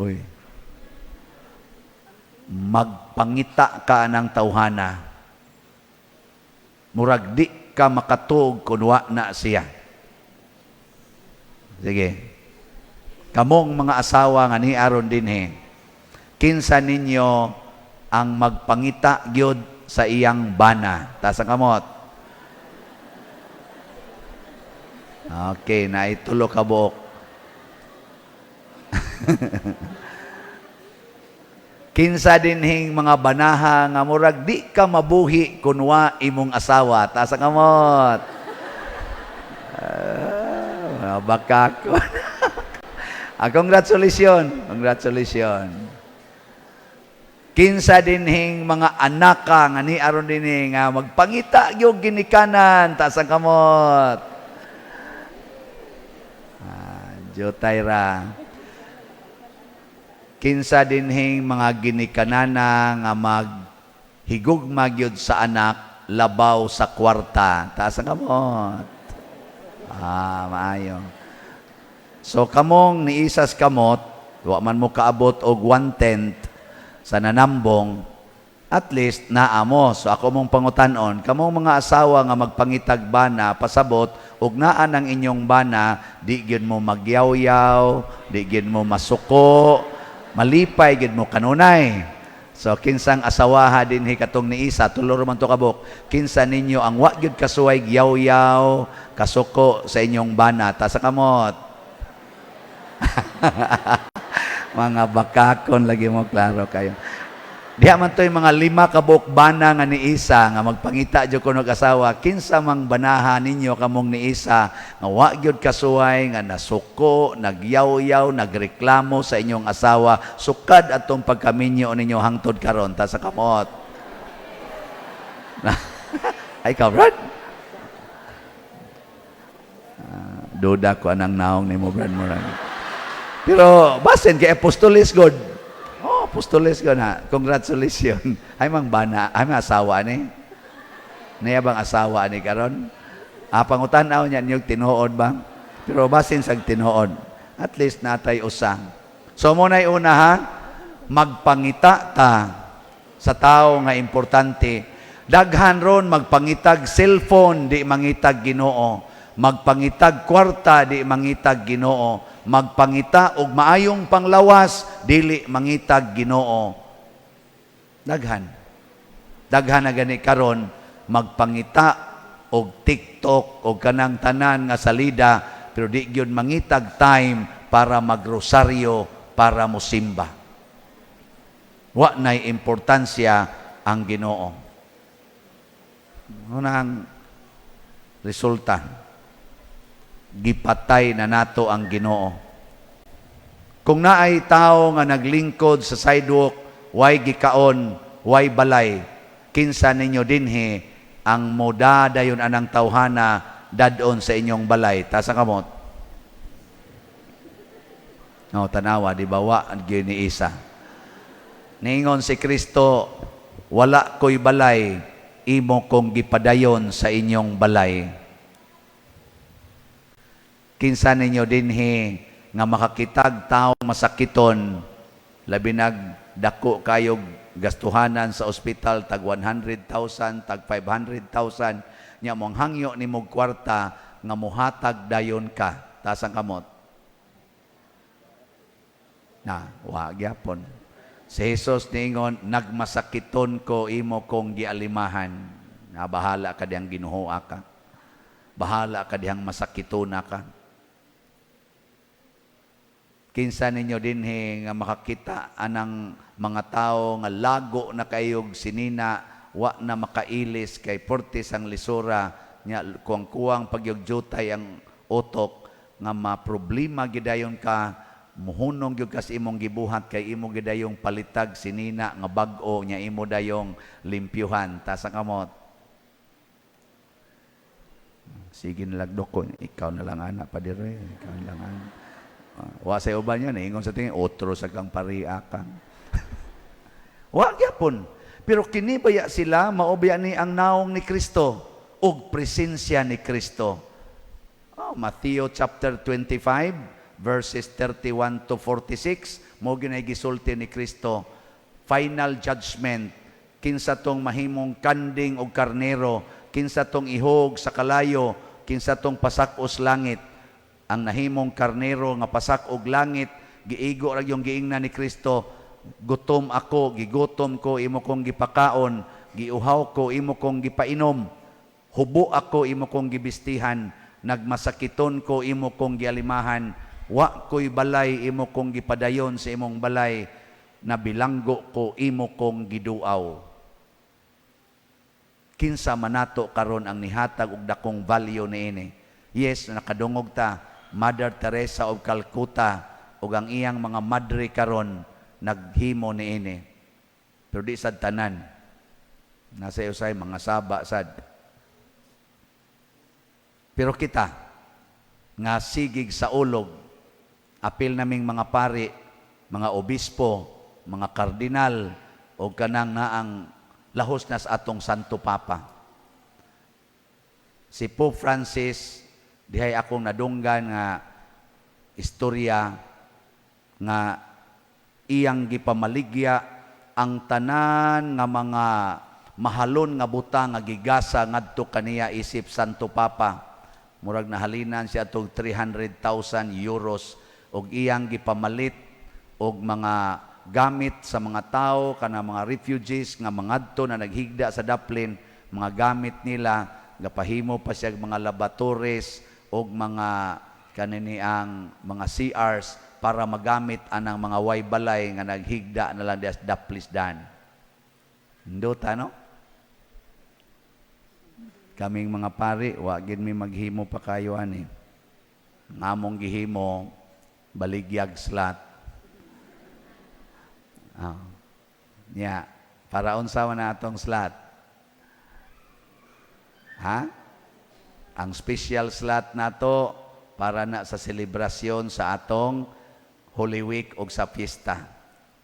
Uy. Magpangita ka ng tawhana. Murag di ka makatuog kun wa na siya. Sige. Kamong mga asawa nga ni aron dinhi, kinsa ninyo ang magpangita gyud sa iyang bana? Taas ang kamot. Okay, naitulo ka buok. Kinsa dinhing mga banaha nga murag di ka mabuhi kun wa imong asawa? Taas ang kamot. Baka ko. Congratulations. Congratulations. Kinsa dinhing mga anaka nga ni aron dinhi nga magpangita gyud ginikanan? Taas ang kamot. Jutay ra. Kinsa dinhing mga ginikanana nga maghigugma gyud sa anak labaw sa kwarta? Taas ang kamot. Maayo. So kamong niisas kamot, wa man mo kaabot og 1/10 sa nanambong, at least naa mo. So ako mong pangutanon, kamong mga asawa nga magpangitag bana pasabot, Ug naa ng inyong bana, di gyud mo magyaw-yaw, di gyud mo masuko, malipay gyud mo kanunay. So kinsang asawaha dinhi katong niisa, tulo man to kabuk, kinsa ninyo ang wa gyud kasuway yaw-yaw, kasuko sa inyong bana? Taas sa kamot. Mga bakakon lagi mo, klaro kayo. Diha man to'y mga lima ka buok bana nga niisa nga magpangita jud kuno og asawa, kinsa mang banaha ninyo kamong niisa nga wa gyud kasuway nga nasuko, nagyaw-yaw, nagreklamo sa inyong asawa sukad atong pagkaminyo ninyo hangtod karon? Taas sa kamot. Ay, ikaw, Brad? Ah, duda ko anang naong nimo, Brad, murag. Pero basin kay apostolis god. Oh, apostolis ko na. Congratulations. Ay mang bana, ay mang asawa ni. Niya bang asawa ni karon? Ah, pangutan-aw niya niyog tinuod ba? Pero basin sag tinuod. At least natay usa. So mo na'y una ha, magpangita ta sa tao nga importante. Daghan ron magpangitag cellphone, di mangitag Ginoo. Magpangitag kwarta, di mangitag Ginoo. Magpangita og maayong panglawas, dili mangitag Ginoo. Daghan. Daghan na gani karon magpangita og TikTok og kanang tanan nga salida, pero di gyud mangitag time para magrosaryo, para mosimba. Wa nay importansya ang Ginoo. Ano na ang resulta? Gipatay na nato ang Ginoo. Kung naay tao nga naglingkod sa sidewalk, way gikaon, way balay, kinsa ninyo dinhi ang moda dayon anang tawhana dadon sa inyong balay? Taas ang kamot. No, tanawa, di ba wa ang gyud ni isa. Niingon si Kristo, "Wala ko'y balay, imo kong gipadayon sa inyong balay." Kinsa ninyo dinhi nga makakitag tao masakiton, labi nag dako kayog gastuhanan sa ospital, tag 100,000, tag 500,000, nya mong hangyo nimo kwarta nga muhatag dayon ka? Taas ang kamot. Na, wa gyapon. Si Jesus niingon, "Nagmasakiton ko, imo kong gialimahan." Na bahala ka dihang ginuhoa ka. Bahala ka dihang masakitona ka. Kinsa ninyo dinhi nga makakita anang mga tao nga lago na kayog sinina, wa na makailis kay portis ang lisura nya, kuwang-kuwang pagyog jutay ang utok, nga maproblema gidayon ka, muhunong gyud ka sa imong gibuhat kay imo gidayong palitag sinina nga bag-o nya imo dayong limpyuhan? Taas ang kamot. Sige na lagdok ko, ikaw na lang ana, padire, ikaw na lang ana. Ah, wa sa uban niya, naingon sa tingin, otro sa kang paria ka. Wa gyapon. Pero kini baya sila, mao baya ni ang naong ni Kristo ug presensya ni Kristo? Oh, Matthew chapter 25 verses 31 to 46, mo ginay gisulti ni Kristo, final judgment, kinsa tong mahimong kanding og karnero, kinsa tong ihog sa kalayo, kinsa tong pasak-os langit. Ang nahimong karnero nga pasak og langit, giigo ra yung giingnan ni Kristo, "Gutom ako, gigutom ko, imo kong gipakaon, giuhaw ko, imo kong gipainom, hubo ako, imo kong gibistihan, nagmasakiton ko, imo kong gialimahan, wa ko'y balay, imo kong gipadayon sa imong balay, nabilanggo ko, imo kong giduaw." Kinsa manato karon ang nihatag og dakong value niini? Yes, nakadungog ta Mother Teresa of Calcutta ug ang iyang mga madre karon naghimo niini. Pero di sad tanan. Nasa usay mga saba sad. Pero kita nga sigig sa ulog, apil naming mga pari, mga obispo, mga kardinal o kanang naang lahos na sa atong Santo Papa. Si Pope Francis, dihay akong nadunggan nga istorya nga iyang gipamaligya ang tanan nga mga mahalon nga butang nga gigasa ngadto kaniya isip Santo Papa. Murag nahalinan siya tog €300,000 og iyang gipamalit og mga gamit sa mga tao, kana mga refugees nga mangadto na naghigda sa daplin, mga gamit nila. Gapahimo pa siya og mga lavatories og mga kanini ang mga CRs para magamit anang mga way balay nga naghigda na lang diya sa daplisdan. Nindota, no? Kaming mga pari, wa gid mi maghimo pa kayo ani. Ngamong gihimo, baligyag slot. Ah. Nya, para unsa man na atong slot? Ha? Ang special slot nato para na sa selebrasyon sa atong Holy Week o sa fiesta.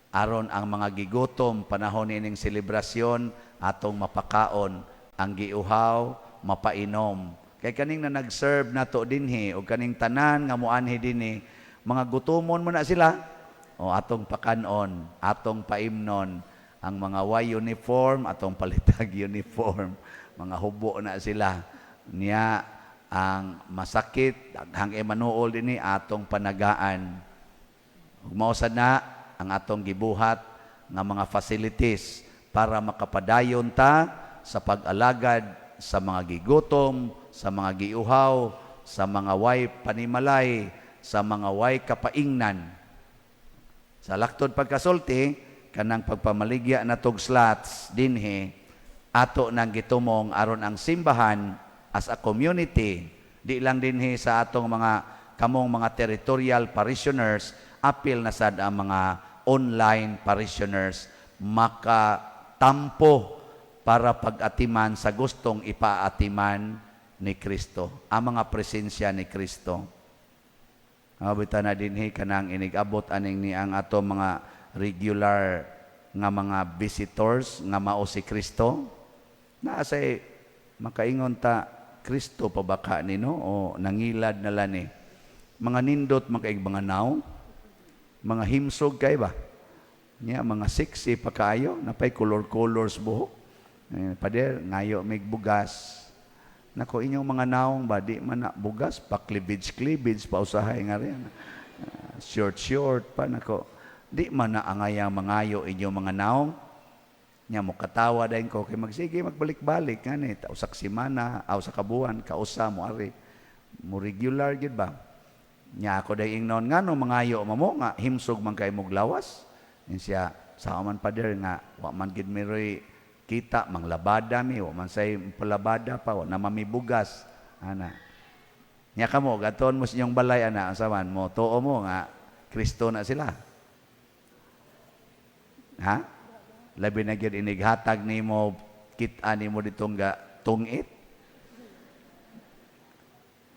Aron ang mga gigutom panahon ining selebrasyon, atong mapakaon, ang giuhaw mapainom. Kay kaning na nag-serve nato dinhi o kaning tanan nga moanhi dinhi, mga gutomon mo na sila. O atong pakanon, atong paimnon, ang mga way uniform, atong palitag uniform, mga hubo na sila. Niya ang masakit, daghang Emmanuel dinhi, atong panagaan. Ug mao sad na ang atong gibuhat nga mga facilities para makapadayon ta sa pag-alagad sa mga gigutom, sa mga giuhaw, sa mga way panimalay, sa mga way kapaingnan. Sa laktod pagkasulti, kanang pagpamaligya na tog slots dinhi, ato nang gitumong aron ang simbahan as a community, di lang dinhi sa atong mga kamong mga territorial parishioners, apil na sad ang mga online parishioners, makatampo para pag-atiman sa gustong ipaatiman ni Kristo, ang mga presensya ni Kristo. Abita na dinhi kanang inig-abot aning ni ang ato mga regular nga mga visitors nga mao si Kristo. Naa say makaingon ta, "Kristo pa ba ka nino o nangilad na lang ni?" Mga nindot makaig mga naw, mga himsog kay ba? Nya mga sexy pa kaayo, napay color-colors buhok. Eh, "Pader, ngayo mig bugas." Nako, inyong mga naong ba, di man na bugas, pa cleavage-cleavage, pa usahay nga rin. Ah, short-short pa, nako. Di man na angayang mangayo inyong mga naong. Nya mo katawa dayon ko kay magsige magbalik-balik nga ni usak semana aw sa kabuan kausa mo ari mo regular gid ba. Nya ako day ingnon, "Ngano mangayo mamo nga himsog man kay mog lawas?" Nya siya, "Sa man, pader, nga wa man gid miroy kita, manglabada mi, wa man say palabada pa, wa na mami bugas ana." Nya kamo gaton mo sa inyong balay ana, unsa man mo tuo mo nga Kristo na sila? Ha, labi na gyud inighatag nimo, kit-a nimo ditong ga tungit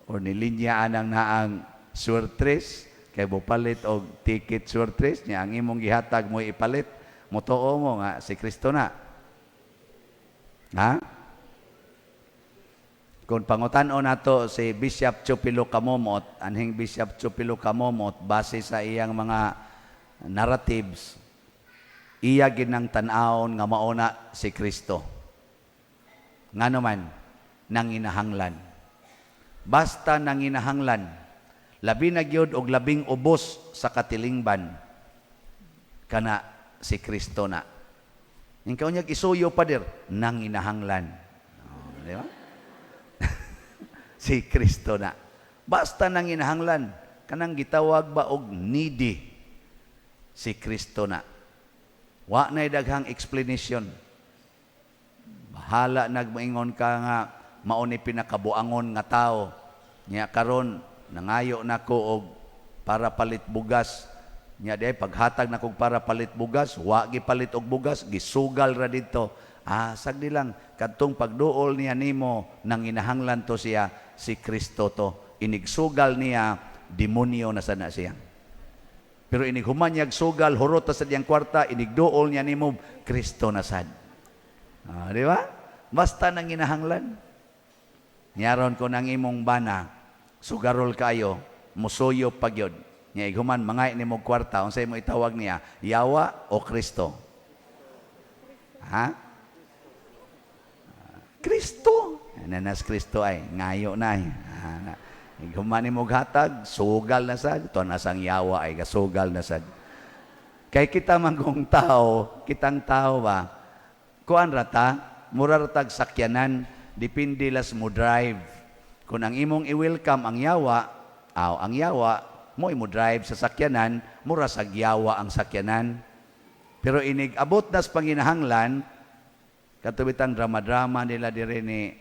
or nilinya anang naang surtres kay palit og ticket surtres niya, ang imong gihatag mo ipalit mo, tuo mo nga si Kristo na? Ha, kung pangutan-on nato si Bishop Chupilo Camomot, anhing Bishop Chupilo Camomot, base sa iyang mga narratives, iya ginang tan-awon nga mauna si Kristo. Ngano man, nanginahanglan. Basta nanginahanglan, labi na gyud og labing ubos sa katilingban, kana si Kristo na. Yung kaunyag isuyo, pader, nanginahanglan. Oh, di ba? Si Kristo na. Basta nanginahanglan, kanang gitawag ba og needy, si Kristo na. Wa na'y daghang explanation. Bahala nagmoingon ka nga mao ni pinakabuangon nga tao. Nya karon nangayo nako og para palit bugas. Nya di paghatag nako para palit bugas, wa gipalit og bugas, gisugal ra didto. Ah, sagdi lang kadtong pagduol niya nimo, nanginahanglan to siya, si Kristo to. Inigsugal niya, demonyo na sana siya. Pero inig human niyag sugal, hurot ta sa diyang kwarta, inigduol niya nimo, Kristo na sad. Ah, di ba? Basta nanginahanglan. Niyaron ko nang imong bana, sugarol kayo, musuyo pagyod. Nya ighuman mangay nimo kwarta, unsay mo itawag niya? Yawa o Kristo? Ha? Kristo. Nanas Kristo ay ngayo na ay. Ana. Human nimo hatag, sugal na sad. Ito nasang yawa ay gasugal na sad. Kay kita man kung tao, kitang tao ba, kuan rata, mura ratag sakyanan, depende las mo drive. Kung ang imong i-welcome ang yawa, aw, ang yawa, mo imo drive sa sakyanan, mura sag yawa ang sakyanan. Pero inig abot nas panginahanglan, katubitang drama-drama nila dire ni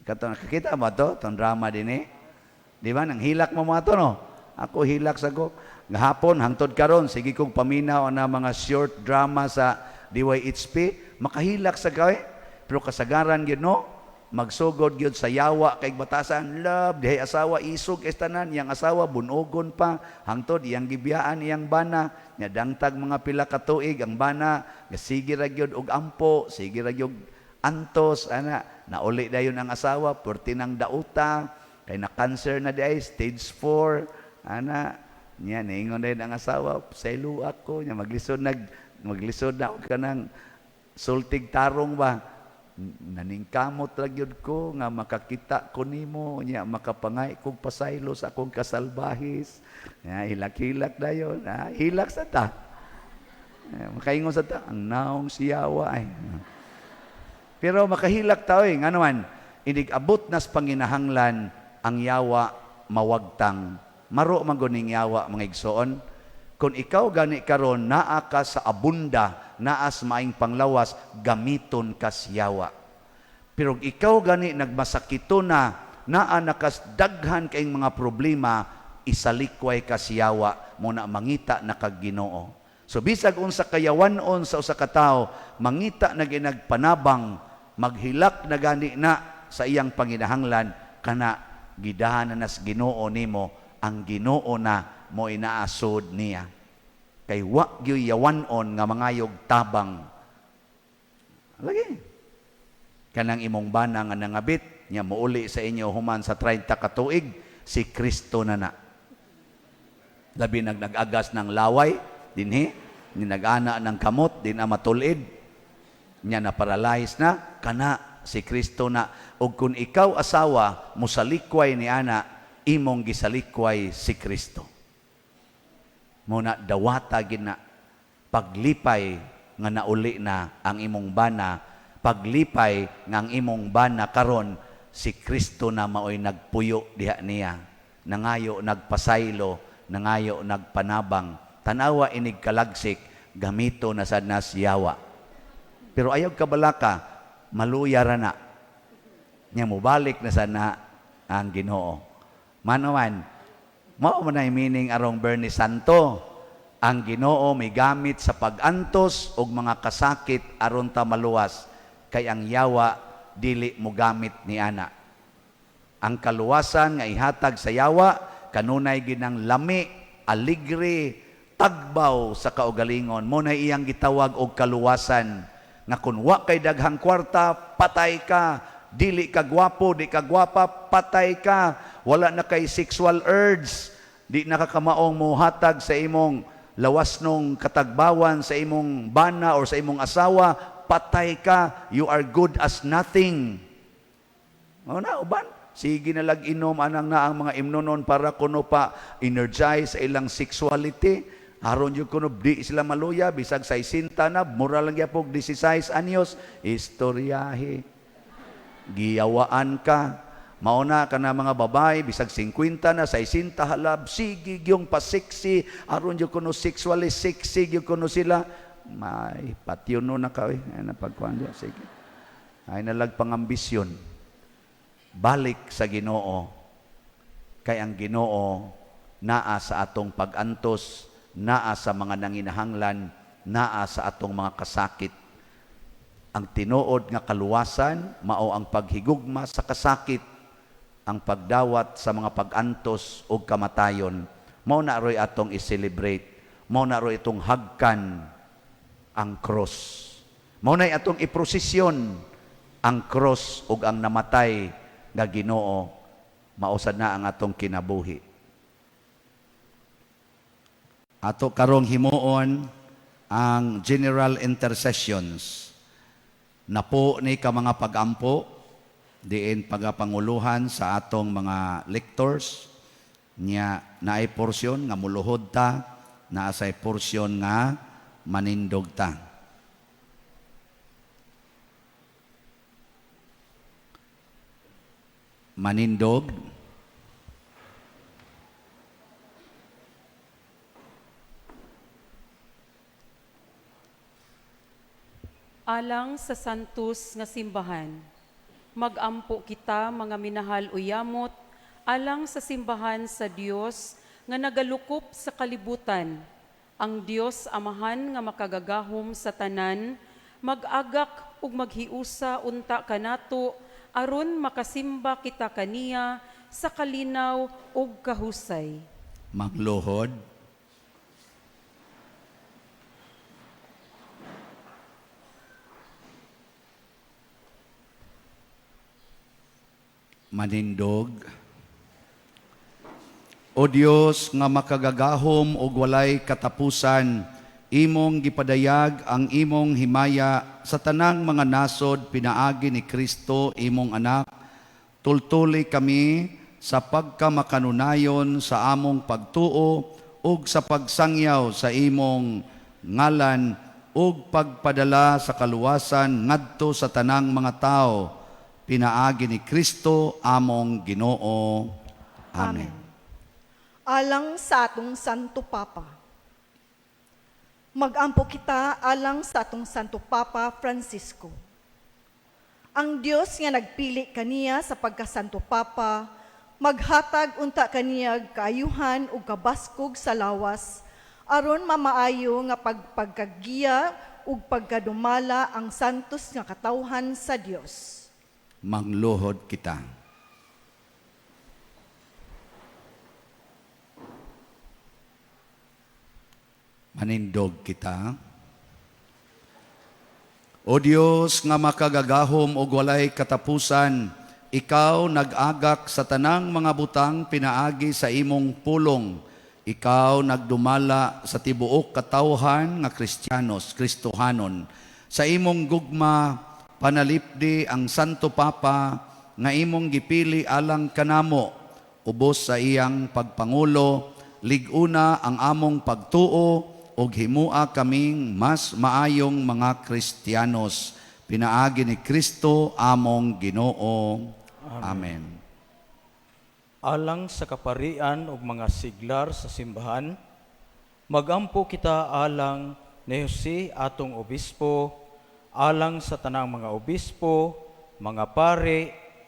kato, nakakita mo to, tong drama dinhi. Di ba? Nang hilak mo mga to, no? Ako hilak sa ko. Gahapon, hangtod karon, sige kong paminaw na mga short drama sa DYHP, makahilak sa kawe. Pero kasagaran gyud no, magsugod gyud sa yawa kay batasan, love, dihay asawa isog estanan, iyang asawa bunogon pa, hangtod iyang gibiyaan iyang bana, nya dangtag mga pila ka tuig ang bana, sige ra gyud og ampo, sige ra gyud antos, ana, nauli dayon ang asawa, perti ng dauta, kay na cancer na diay, stage 4, ana, nya niingon dayon ang asawa, saylo ako, nya maglisod na ako kanang sultig tarong ba, naningkamot ra gyud ko nga makakita ko nimo, nya makapangay kog pasaylo sa akong kasalbahis. Ya, hilak-hilak dayon, ah, hilak sa ta. Eh, makaingon sa ta ang naong siyawa ay. Pero makahilak ta oy, ngano man inig abot nas panginahanglan ang yawa mawagtang. Maro man gud ning yawa, mga igsoon. Kung ikaw gani karon naa ka sa abunda, naas maing panglawas, gamiton kas yawa. Pero ikaw gani nagmasakito na, naa na kas daghan kayong mga problema, isalikway ka siyawa mo na mangita na kag Ginoo. So bisag unsa kayawanon sa usa ka tawo, mangita na ginagpanabang, maghilak na gani na sa iyang panginahanglan, kana gidahan na nas Ginoo nimo, ang Ginoo na mo inaasod niya. Kay wa gyud yawanon nga mangayog tabang. Lagi. Kanang imong bana nga nangabit, nya muuli sa inyo human sa 30 ka tuig, si Kristo na na. Labi nag nag-agas ng laway, dinhi, ni nag-ana ng kamot, din na matulid, nya na paralyze na, kana si Kristo na. Og kung ikaw asawa, musalikway ni ana, imong gisalikway si Kristo. Muna dawata gina paglipay nga nauli na ang imong bana, paglipay nga ang imong bana karon si Kristo na maoy nagpuyo diha niya, nangayo nagpasaylo, nangayo nagpanabang. Tanawa inig kalagsik, gamito na sad nas yawa. Pero ayaw kabalaka, maluya ra na. Nya mobalik na sad na ang Ginoo. Mano man, mao man ay meaning arong Biyernes Santo. Ang Ginoo may gamit sa pag-antos og mga kasakit aron ta maluwas, kay ang yawa dili mo gamit ni ana. Ang kaluwasan nga ihatag sa yawa kanunay ginang lami, aligre, tagbaw sa kaugalingon. Mo na iyang gitawag og kaluwasan nga kun wa kay daghang kwarta, patay ka. Dili ka gwapo, di ka gwapa, patay ka. Wala na kay sexual urge, di na ka kamaong mohatag sa imong lawas nung katagbawan sa imong bana or sa imong asawa, patay ka, you are good as nothing. O na, uban. Sige na lag inom anang na ang mga imnonon para kuno pa energize sa ilang sexuality. Aron yung kuno di sila maluya, bisag sa isinta na, mura lang gyapog 16 anyos, istoryahe. Giyawaan ka. Mauna ka na mga babae, bisag 50 na, sa 60 halab, sige yung pa-sexy, aron yung kuno sexually sexy, yung kuno sila. May patyon no na ka, eh. Ay, napagkuhan diya. Sige. Ay nalag pangambisyon. Balik sa Ginoo. Kay ang Ginoo naa sa atong pag-antos, naa sa mga nanginahanglan, naa sa atong mga kasakit. Ang tinuod nga kaluwasan mao ang paghigugma sa kasakit, ang pagdawat sa mga pag-antos ug kamatayon. Mao na roy atong i-celebrate. Mao na roy itong hagkan ang cross. Mao na atong iprosesyon ang cross ug ang namatay nga Ginoo. Mausad na ang atong kinabuhi. Ato karong himuon ang general intercessions. Napo ni ka mga pagampo. Diin pagapanguluhan sa atong mga lectors nya naay porsyon nga muluhod ta, naa say porsyon nga manindog ta. Manindog. Alang sa Santos nga Simbahan. Magampo kita mga minahal o yamot alang sa simbahan sa Dios nga nagalukop sa kalibutan. Ang Dios Amahan nga makagagahom sa tanan, mag-agak ug maghiusa unta kanato aron makasimba kita kaniya sa kalinaw ug kahusay. Magluhod. Manindog. O Dios nga makagagahom ug walay katapusan, imong gipadayag ang imong himaya sa tanang mga nasod pinaagi ni Kristo imong anak. Tultuli kami sa pagkamakanunayon sa among pagtuo ug sa pagsangyaw sa imong ngalan ug pagpadala sa kaluwasan ngadto sa tanang mga tawo pinaagi ni Kristo among Ginoo. Amen. Alang sa atong Santo Papa. Magampo kita alang sa atong Santo Papa Francisco. Ang Dios nga nagpili kaniya sa pagkasanto Papa, maghatag unta kaniya kaayuhan ug kabaskog sa lawas, aron mamaayo nga pagpagkagiya ug pagkadumala ang santos nga katawhan sa Dios. Mangluhod kita. Manindog kita. O Dios nga makagagahom ug walay katapusan, ikaw nag-agak sa tanang mga butang pinaagi sa imong pulong. Ikaw nagdumala sa tibuok katawhan nga Kristiyanos, Kristohanon. Sa imong gugma panalipdi ang Santo Papa nga imong gipili alang kanamo, ubos sa iyang pagpangulo, lig-una ang among pagtuo ug himua kaming mas maayong mga Kristiyanos. Pinaagi ni Kristo among Ginoo. Amen. Alang sa kaparian ug mga siglar sa simbahan, magampo kita alang ni Jose atong obispo, alang sa tanang mga obispo, mga pare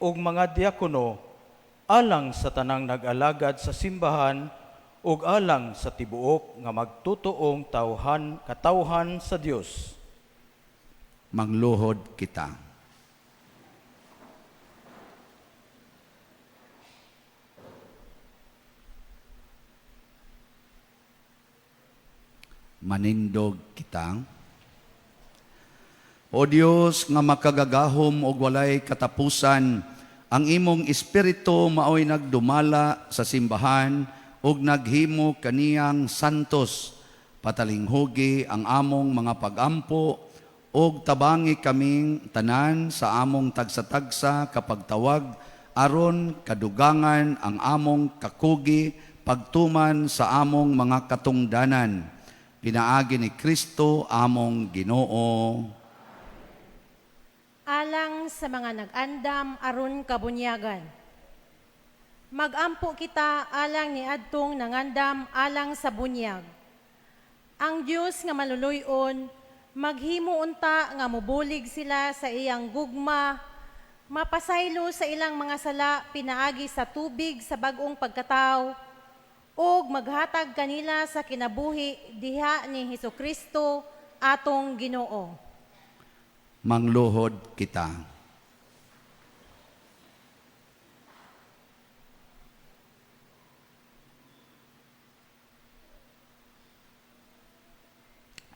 ug mga diakono, alang sa tanang nag-alagad sa simbahan ug alang sa tibuok nga magtutuong katawhan sa Dios. Mangluhod kita. Manindog kita. O Dios nga makagagahom og walay katapusan, ang imong espiritu maoy nagdumala sa simbahan ug naghimo kaniyang santos. Patalinghugi ang among mga pagampo ug tabangi kaming tanan sa among tagsa-tagsa kapagtawag aron kadugangan ang among kakugi pagtuman sa among mga katungdanan. Pinaagi ni Kristo among Ginoo. Alang sa mga nag-andam aron kabunyagan. Magampo kita alang ni adtong nangandam alang sa bunyag. Ang Dios nga maluluy-on, maghimo unta nga mobulig sila sa iyang gugma, mapasaylo sa ilang mga sala pinaagi sa tubig sa bag-ong pagkataw, ug maghatag kanila sa kinabuhi diha ni Hesukristo atong Ginoo. Mangluhod kita.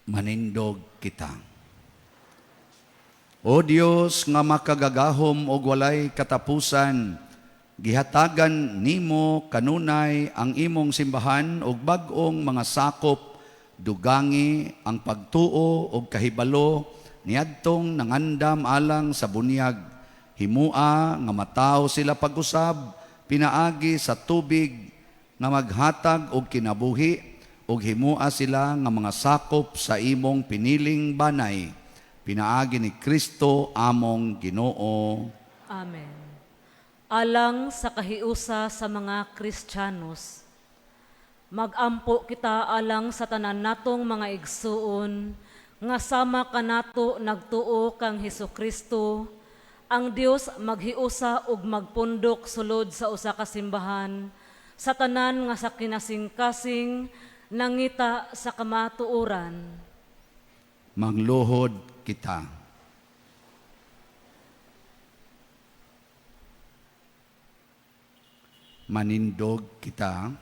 Manindog kita. O Dios nga makagagahom og walay katapusan, gihatagan nimo kanunay ang imong simbahan og bag-ong mga sakop, dugangi ang pagtuo og kahibalo niadtong nangandam alang sa bunyag. Himua nga matawo sila pag-usab pinaagi sa tubig nga maghatag og kinabuhi, ug himua sila nga mga sakop sa imong piniling banay, pinaagi ni Kristo among Ginoo. Amen. Alang sa kahiusa sa mga Kristiyanos, magampo kita alang sa tanan natong mga igsuon nga sama kanato nagtuo kang Hesus Kristo. Ang Dios maghiusa ug magpundok sulod sa usa ka simbahan sa tanan nga sa kinasingkasing nangita sa kamatuoran. Mangluhod kita. Manindog kita.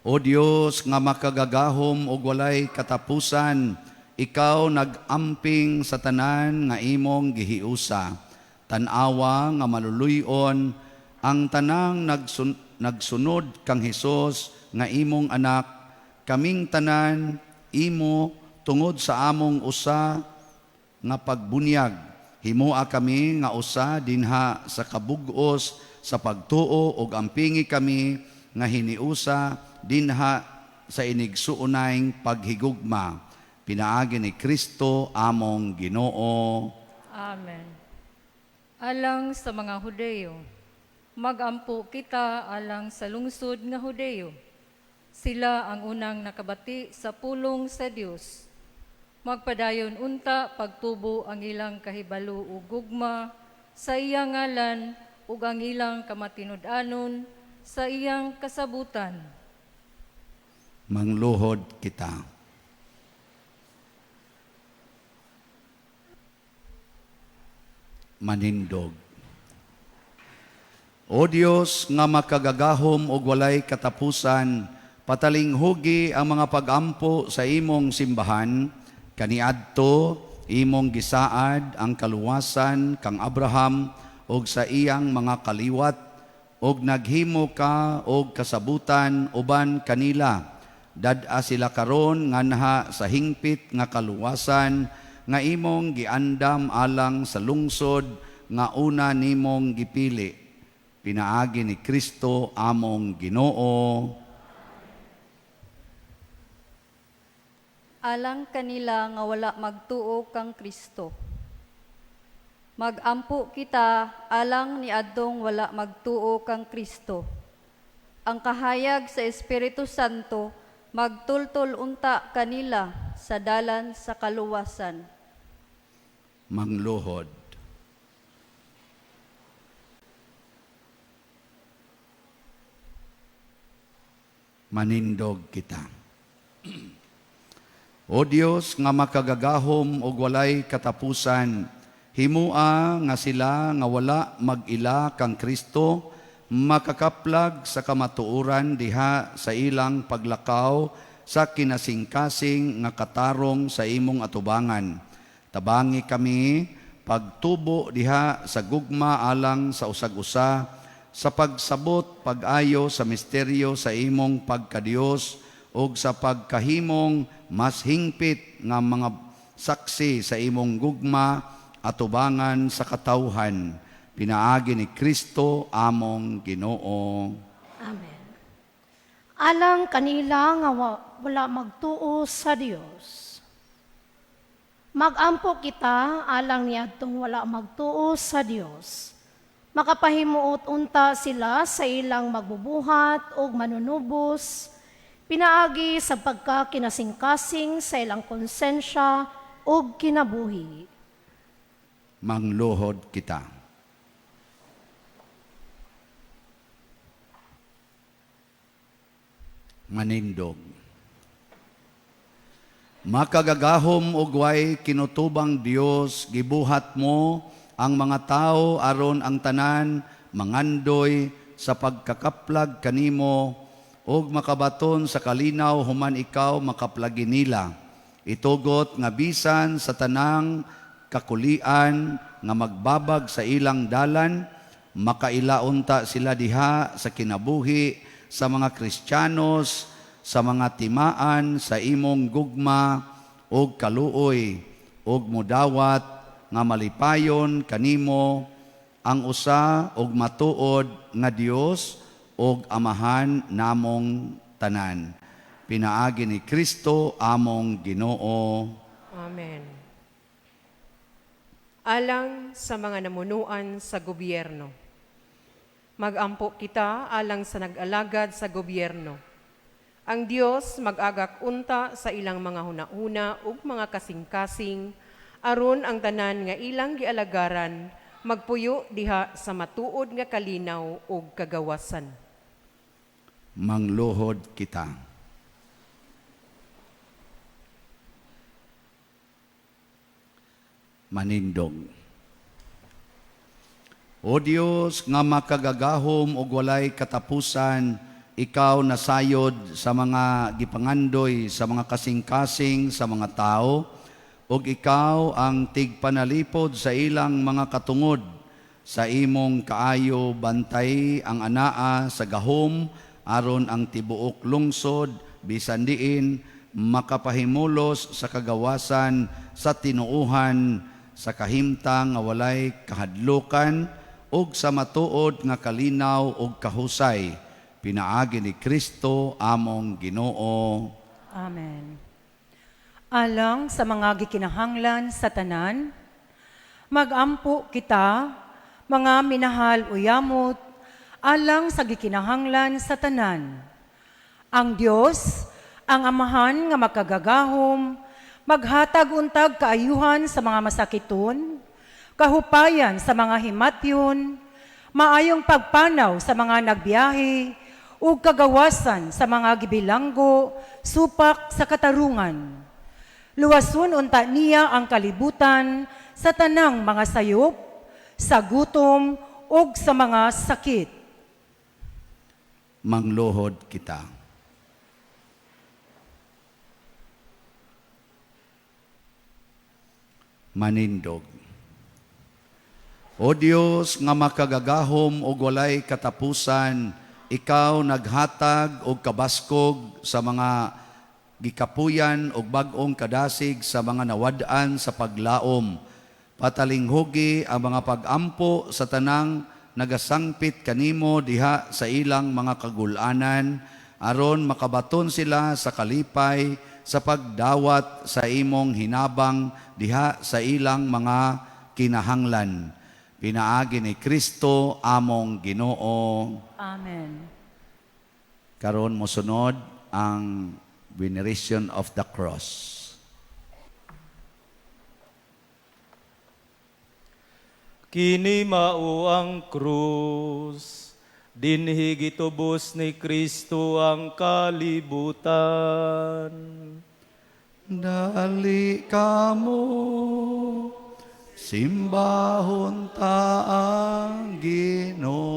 O Dios nga makagagahom ug walay katapusan, ikaw nag-amping sa tanan nga imong gihiusa. Tan-awa nga maluluy-on ang tanang nagsunod kang Hesus nga imong anak, kaming tanan imo tungod sa among usa nga pagbunyag. Himoa kami nga usa dinha sa kabug-os sa pagtuo ug ampingi kami nga hiniusa dinha sa inigsuonayng paghigugma. Pinaagi ni Kristo among Ginoo. Amen. Alang sa mga Hudeyo, magampo kita alang sa lungsod nga Hudeyo. Sila ang unang nakabati sa pulong sa Dios. Magpadayon unta pagtubo ang ilang kahibalo ug gugma sa iyang ngalan ug ang ilang kamatinud-anon sa iyang kasabutan. Mangluhod kita. Manindog. O Dios nga makagagahom og walay katapusan, patalinghugi ang mga pagampo sa imong simbahan, kaniadto imong gisaad ang kaluwasan kang Abraham og sa iyang mga kaliwat, og naghimo ka og kasabutan uban kanila. Dad-a sila karon nganha sa hingpit nga kaluwasan nga imong giandam alang sa lungsod nga una nimong gipili. Pinaagi ni Kristo among Ginoo. Alang kanila nga wala magtuo kang Kristo. Magampo kita alang niadtong wala magtuo kang Kristo. Ang kahayag sa Espiritu Santo magtultol unta kanila sa dalan sa kaluwasan. Mangluhod. Manindog kita. O Dios nga makagagahom og walay katapusan, himua nga sila nga wala mag-ila kang Kristo makakaplag sa kamatuoran diha sa ilang paglakaw sa kinasingkasing nga katarong sa imong atubangan. Tabangi kami pagtubo diha sa gugma alang sa usag-usa, sa pagsabot pag-ayo sa misteryo sa imong pagkadiyos ug sa pagkahimong mas hingpit nga mga saksi sa imong gugma atubangan sa katawhan. Pinaagi ni Kristo among Ginoo. Amen. Alang kanila nga wala magtuo sa Dios. Magampo kita alang niadtong wala magtuo sa Dios. Makapahimuot unta sila sa ilang magbubuhat og manunubos, pinaagi sa pagkakinasingkasing sa ilang konsensya ug kinabuhi. Mangluhod kita. Manindog. Makagagahom og way kinutubang Dios, gibuhat mo ang mga tao aron ang tanan mangandoy sa pagkakaplag kanimo ug makabaton sa kalinaw human ikaw makaplagi nila. Itugot nga bisan sa tanang kakulian nga magbabag sa ilang dalan, makailaunta sila diha sa kinabuhi sa mga Kristiyanos, sa mga timaan sa imong gugma og kaluoy, og mudawat nga malipayon kanimo, ang usa og matuod nga Dios og Amahan namong tanan. Pinaagi ni Kristo among Ginoo. Amen. Alang sa mga namunuan sa gobyerno. Magampo kita alang sa nag-alagad sa gobyerno. Ang Dios mag-agak unta sa ilang mga hunahuna ug mga kasing-kasing aron ang tanan nga ilang gialagaran magpuyo diha sa matuod nga kalinaw ug kagawasan. Mangluhod kita. Manindog. O Dios nga makagagahom ug walay katapusan, ikaw nasayod sa mga gipangandoy, sa mga kasing-kasing sa mga tao, ug ikaw ang tigpanalipod sa ilang mga katungod. Sa imong kaayo bantay ang anaa sa gahom, aron ang tibuok lungsod bisan diin makapahimulos sa kagawasan sa tinuohan, sa kahimtang nga walay kahadlukan, ug sa matuod nga kalinaw ug kahusay. Pinaagi ni Kristo among Ginoo. Amen. Alang sa mga gikinahanglan sa tanan, magampo kita, mga minahal o yamot, alang sa gikinahanglan sa tanan. Ang Dios, ang Amahan nga makagagahom, maghatag untag kaayuhan sa mga masakiton, kahupayan sa mga himatyon, maayong pagpanaw sa mga nagbiyahe, ug kagawasan sa mga gibilanggo, supak sa katarungan. Luwason unta niya ang kalibutan sa tanang mga sayop, sa gutom ug sa mga sakit. Mangluhod kita. Manindog. O Dios nga makagagahom ug walay katapusan, ikaw naghatag og kabaskog sa mga gikapuyan og bag-ong kadasig sa mga nawad-an sa paglaom. Patalinghugi ang mga pag-ampo sa tanang nagasangpit kanimo diha sa ilang mga kagulanan, aron makabaton sila sa kalipay sa pagdawat sa imong hinabang diha sa ilang mga kinahanglan. Pinaagi ni Kristo among Ginoo. Amen. Karon mosunod ang veneration of the cross. Kini mao ang krus, dinhi gitubos ni Kristo ang kalibutan. Dali kamo, simbahon ta ang Ginoo.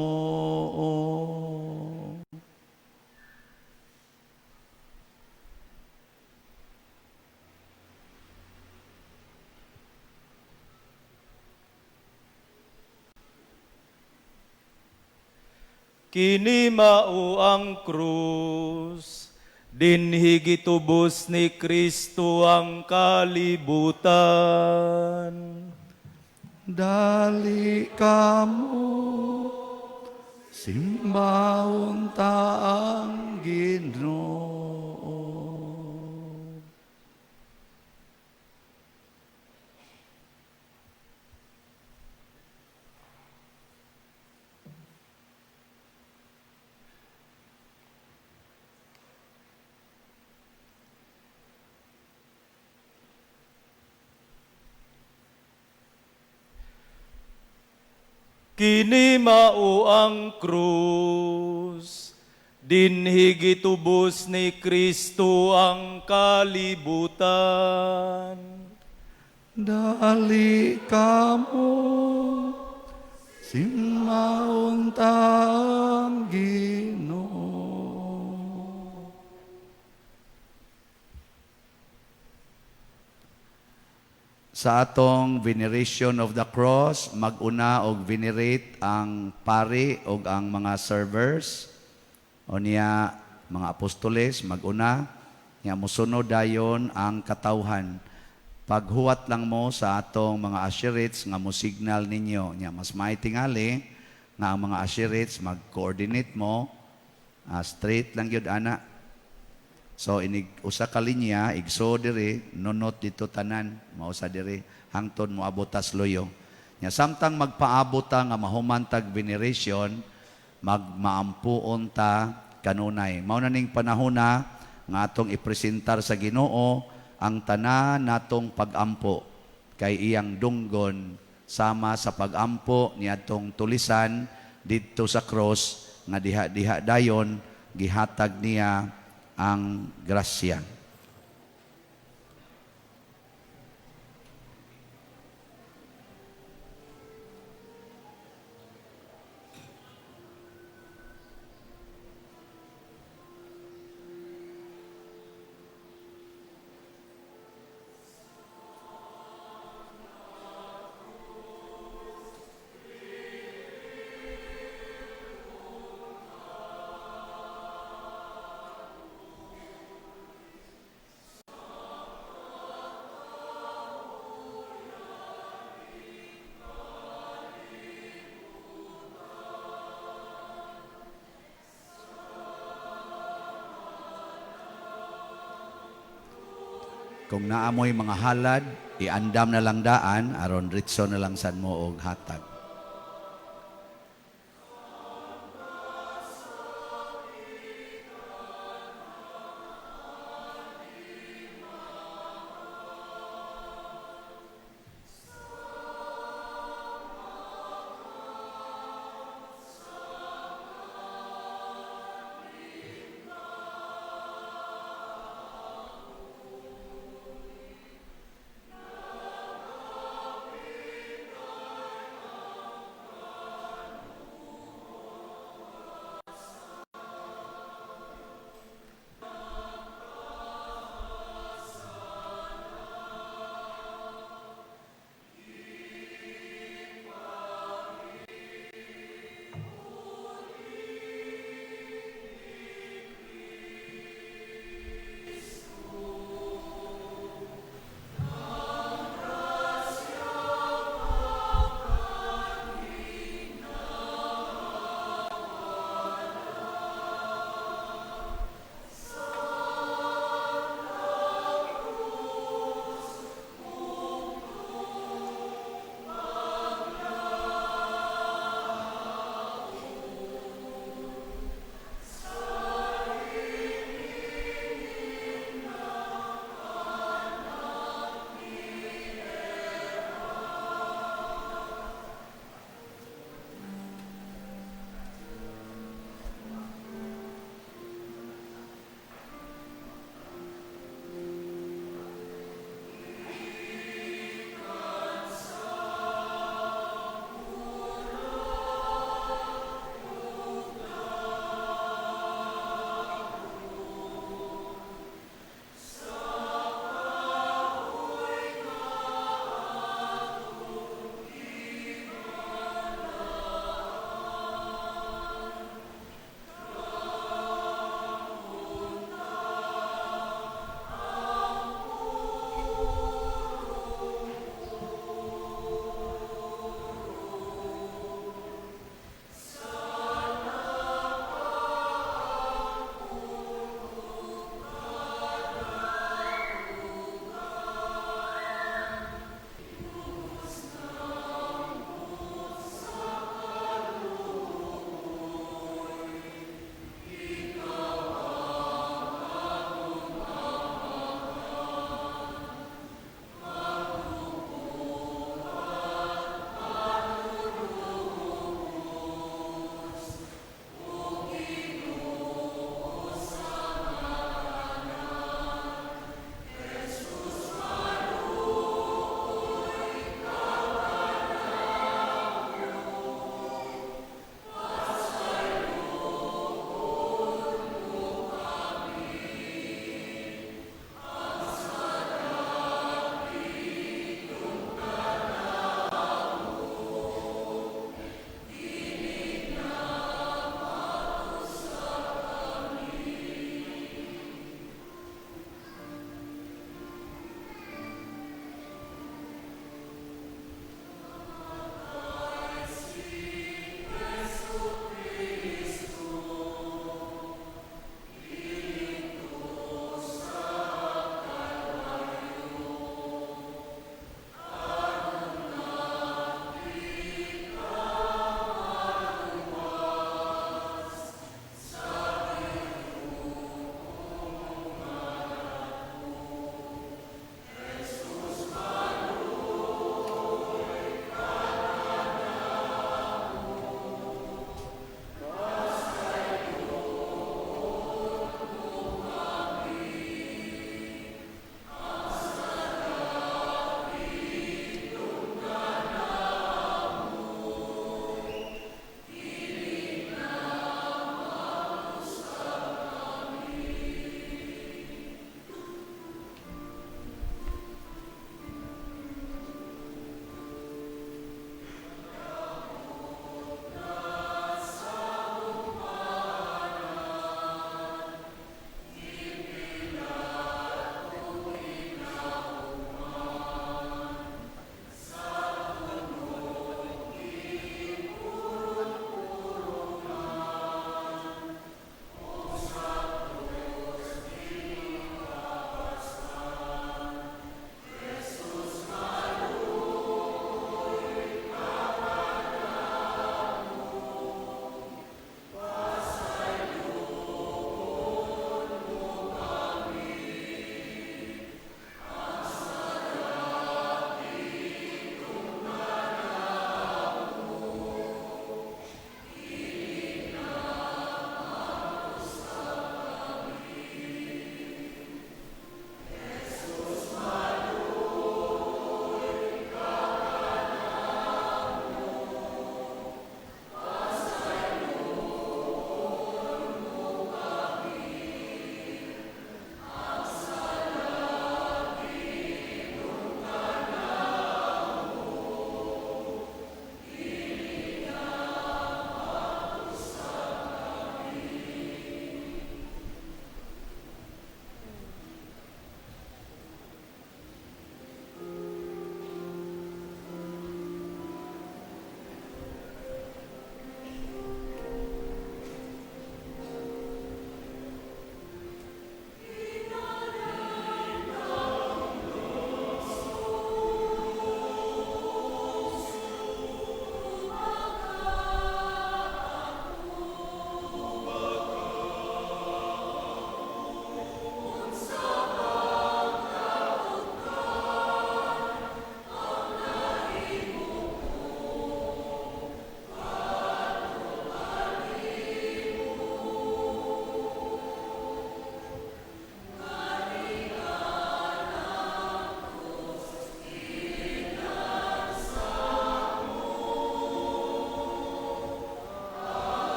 Kini mao ang krus, dinhi gitubos ni Kristo ang kalibutan. Dali kamo, simbahon ta ang Ginoo. Kini mao ang krus, dinhi gitubos ni Kristo ang kalibutan. Dali kamo, simbahon ta ang Ginoo. Sa atong veneration of the cross, mag-una og venerate ang pari og ang mga servers. O niya, mga apostoles, mag-una. Niya, musunod dayon ang katawhan. Paghuwat lang mo sa atong mga usherates nga mo signal ninyo. Nya mas may tingali nga ang mga usherates mag-coordinate mo, straight lang gyud ana. So inig usa ka linya igso diri nunot dito tanan mao sa diri hangtod moabot tas luyo. Nya samtang magpaabot ta nga mahuman tag veneration, magmaampuon ta kanunay. Mao na ning panahona nga atong ipresentar sa Ginoo ang tanan natong pagampo kay iyang dunggon sama sa pagampo niadtong tulisan didto sa cross nga diha-diha dayon gihatag niya ang grasya. Kung naamoy mga halad, iandam na lang daan, aron ritso na lang san mo og hatag.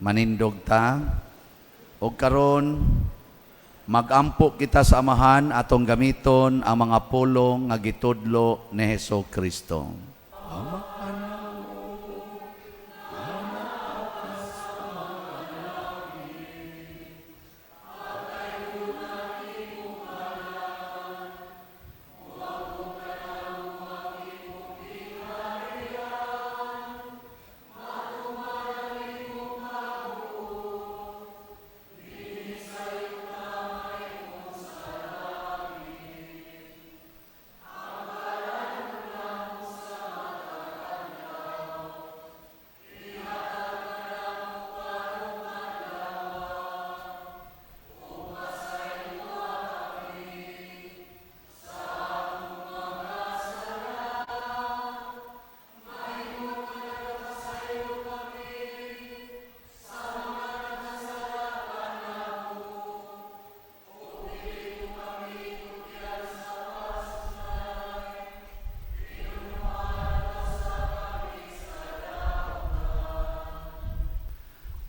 Manindog ta. Og karon magampo kita sa Amahan, atong gamiton ang mga pulong nga gitudlo ni Hesus Kristo.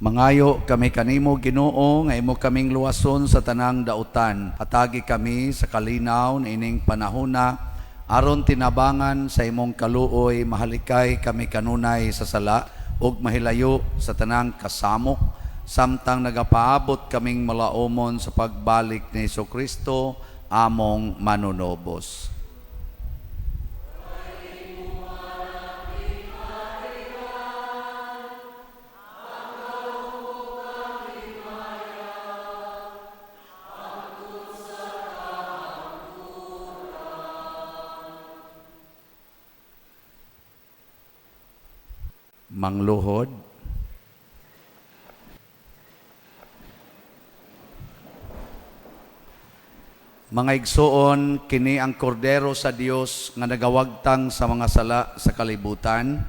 Mangayo kami kanimo, Ginoo, nga imo kaming luwason sa tanang dautan. Hatagi kami sa kalinaw niining panahona aron tinabangan sa imong kaluoy mahalikay kami kanunay sa sala ug mahilayo sa tanang kasamok samtang nagapaabot kaming malaumon sa pagbalik ni Hesukristo among manunobos. Mangluhod. Mga igsoon, kini ang kordero sa Dios nga nagawagtang sa mga sala sa kalibutan.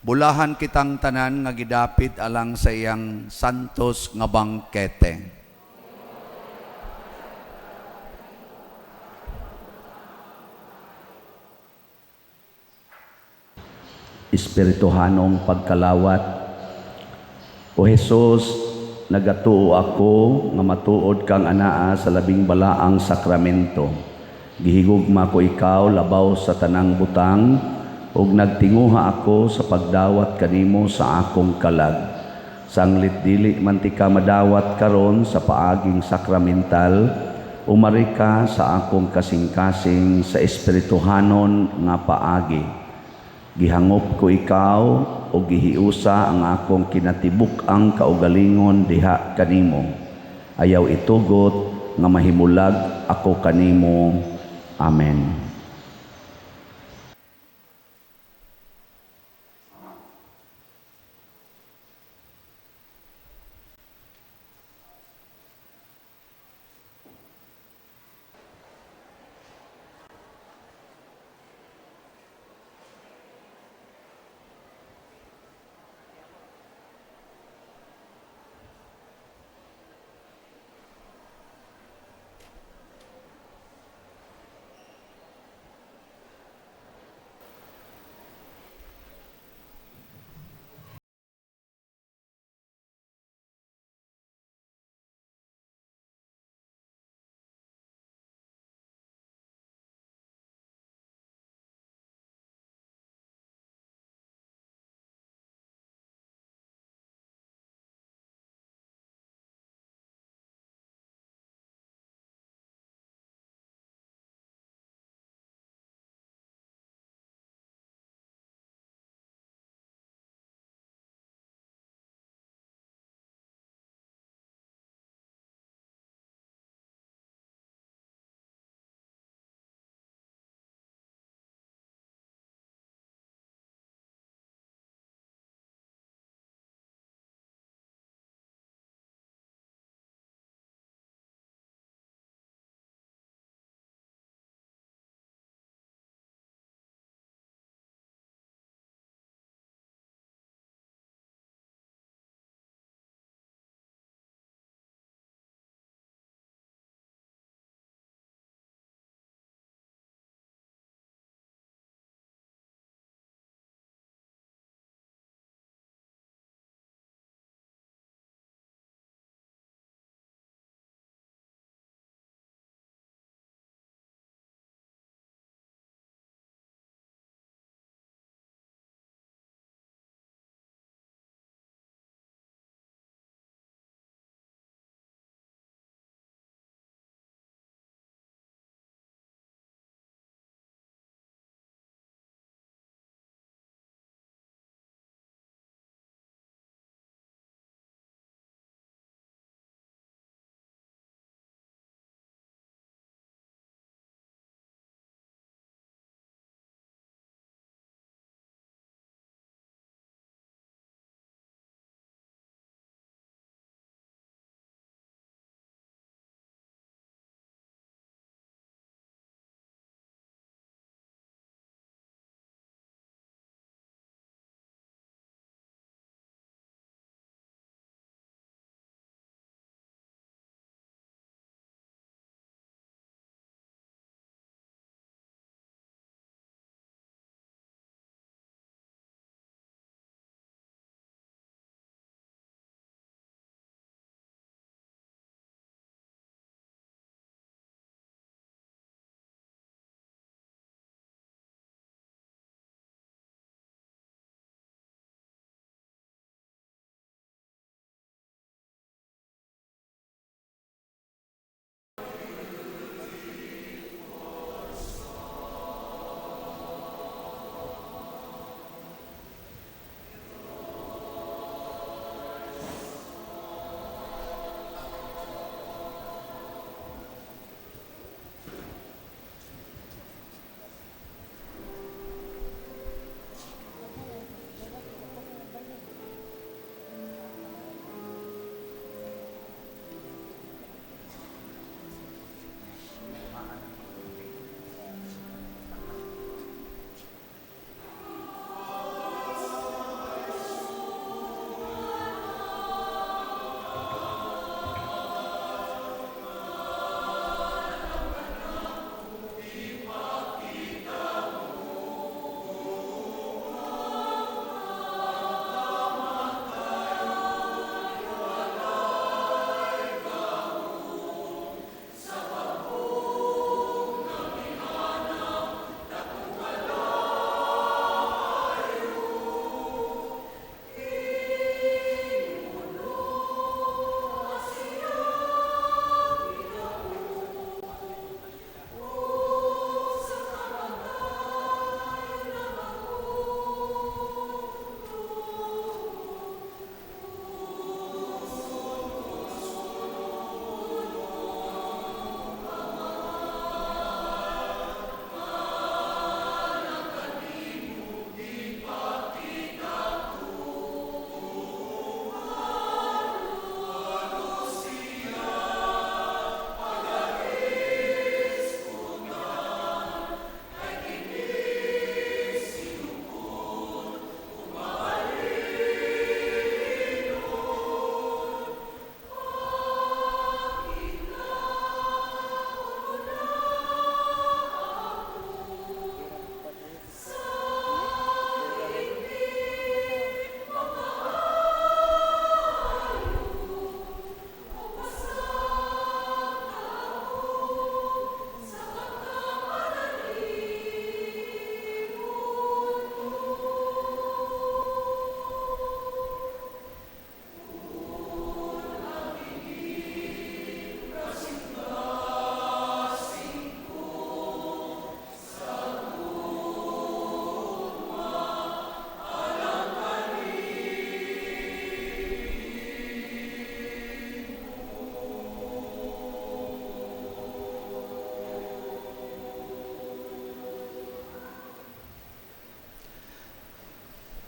Bulahan kitang tanan nga gidapit alang sa iyang santos nga bangkete. Espirituhanong pagkalawat. O Hesus, nagatuo ako nga matuod kang anaa sa labing balaang sakramento. Gihigugma ko ikaw labaw sa tanang butang ug nagtinguha ako sa pagdawat kanimo sa akong kalag. Sanglit dili man ti ka madawat karon sa paaging sakramental, umari ka sa akong kasing-kasing sa espirituhanon nga paagi. Gihangop ko ikaw o gihiusa ang akong kinatibuk-ang kaugalingon diha kanimo. Ayaw itugot nga mahimulag ako kanimo. Amen.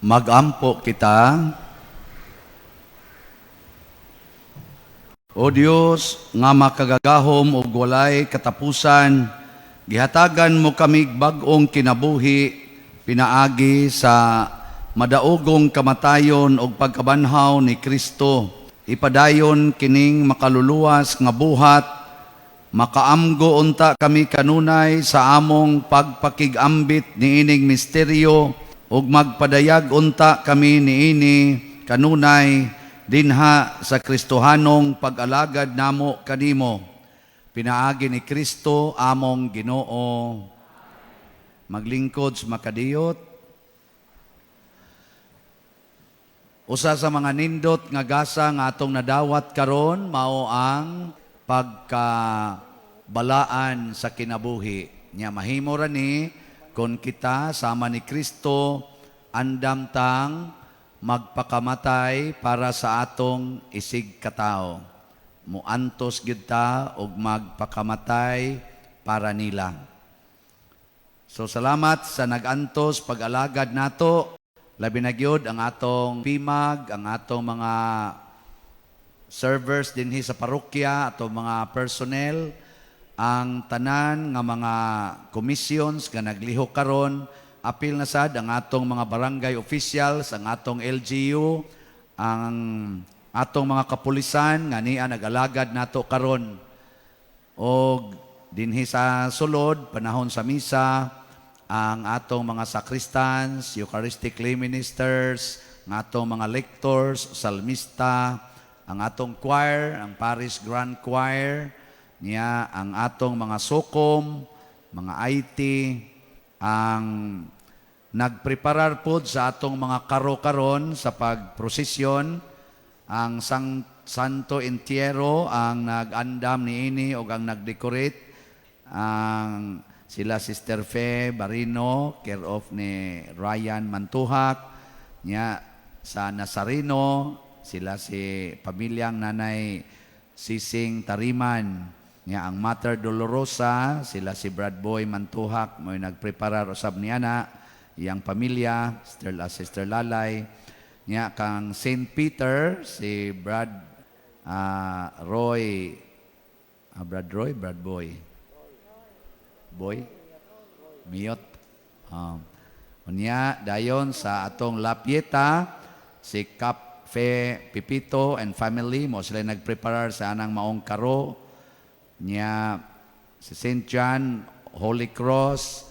Magampo kita. O Dios, nga makagagahom ug walay katapusan, gihatagan mo kami bag-ong kinabuhi pinaagi sa madaogong kamatayon ug pagkabanhaw ni Kristo. Ipadayon kining makaluluwas nga buhat, makaamgo unta kami kanunay sa among pagpakigambit niining misteryo ug magpadayag unta kami niini kanunay dinha sa Kristohanong pag-alagad namo kanimo. Pinaagi ni Kristo among Ginoo. Maglingkod sa makadiyot. Usa sa mga nindot nga gasa nga atong nadawat karon mao ang pagkabalaan sa kinabuhi. Nya mahimo ra ni kon kita sama ni Kristo andam tang magpakamatay para sa atong isig katao. Muantos gyud ta og magpakamatay para nila. So salamat sa nag-antos pag-alagad nato. Labi na gyud ang atong PIMAG, ang atong mga servers dinhi sa parokya, atong mga personnel, ang tanan nga mga commissions nga naglihok karon, apil na sad ang atong mga barangay officials, ang atong LGU, ang atong mga kapulisan nga niya nag-alagad nato karon. Og dinhi sa sulod, panahon sa misa, ang atong mga sacristans, Eucharistic lay ministers, ang atong mga lectors, salmista, ang atong choir, ang Parish Grand Choir, niya ang atong mga sokom, mga IT, ang nagpreparar pod sa atong mga karo-karon sa pagprosesyon, ang Santo Entierro ang nag-andam niini og ang nag-decorate, ang sila Sister Fe Barino, care of ni Ryan Mantuhak, niya sa Nazareno, sila si pamilyang Nanay Sising Tariman, niya ang Mater Dolorosa, sila si Brad Boy Mantuhak, mo'y nagpreparar usab niya na, iyang pamilya, Sister Lalay, niya kang Saint Peter, si Brad Roy, Brad Roy, Brad Boy, Boy, Miyot. Unya, dayon sa atong La Pieta, si Cap Fe Pipito and family, mo sila nagpreparar sa anang maong karo. Niya, si St. John, Holy Cross,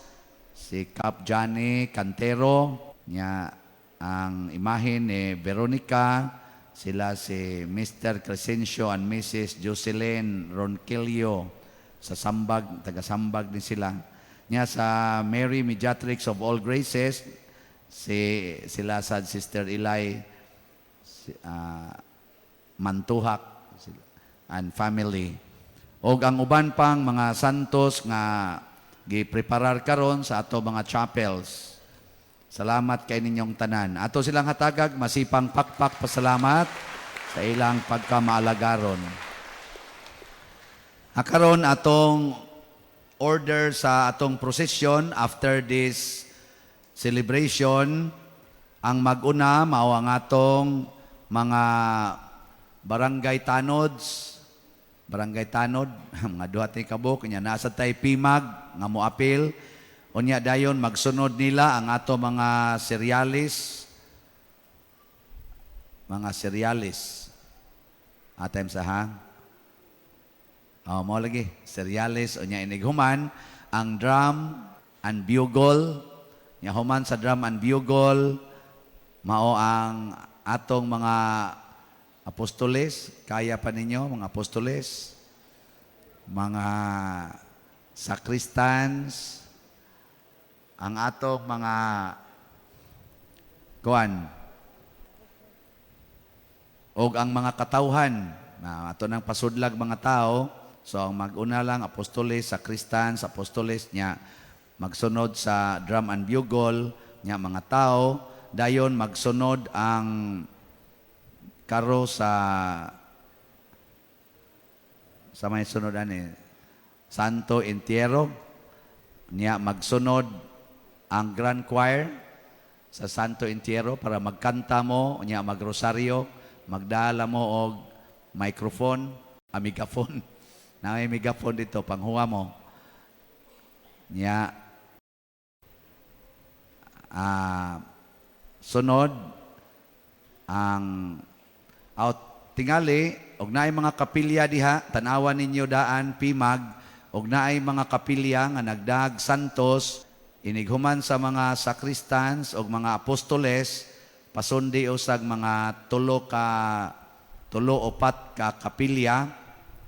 si Cap Johnny Cantero, niya ang imahe ni Veronica, sila si Mr. Crescencio and Mrs. Jocelyn Ronquillo, sa Sambag, taga-Sambag din sila. Niya sa Mary Mediatrix of All Graces, sila sa Sister Eli si, Mantuhak sila, and family. Og ang uban pang mga santos nga gipreparar karon sa ato mga chapels. Salamat kay ninyong tanan. Ato silang hatagag masipang pakpak pasalamat sa ilang pagkamaalagaron. Karon atong order sa atong procession after this celebration, ang mag-una mao ang atong mga barangay tanods, barangay tanod, mga duha ti kabuk, nya nasa tay PIMAG nga moapil, unya dayon magsunod nila ang ato mga cerealis, mga cerealis. Atem sa ha? Oh, mo lagi, cerealis, unya inighuman ang drum and bugle, nya human sa drum and bugle mao ang atong mga apostoles, kaya pa ninyo mga apostoles, mga sacristans, ang atong mga kuan og ang mga katawhan na ato nang pasudlag mga tao. So ang mag-una lang apostoles, sacristans, apostoles, nya magsunod sa drum and bugle, nya mga tao, dayon magsunod ang karo sa may sunod ani Santo Entierro, nya magsunod ang Grand Choir, Sa Santo Entierro para magkanta mo, unya magrosaryo, magdala mo og microphone, megaphone. Na may megaphone dito, panghuwa mo. Nya sunod ang out tingali og naay mga kapilya diha, tan-awan ninyo daan pimag og naay mga kapilya nga nagdag Santos inighuman sa mga sacristans og mga apostoles, pasundi usag mga tulo upat ka kapilya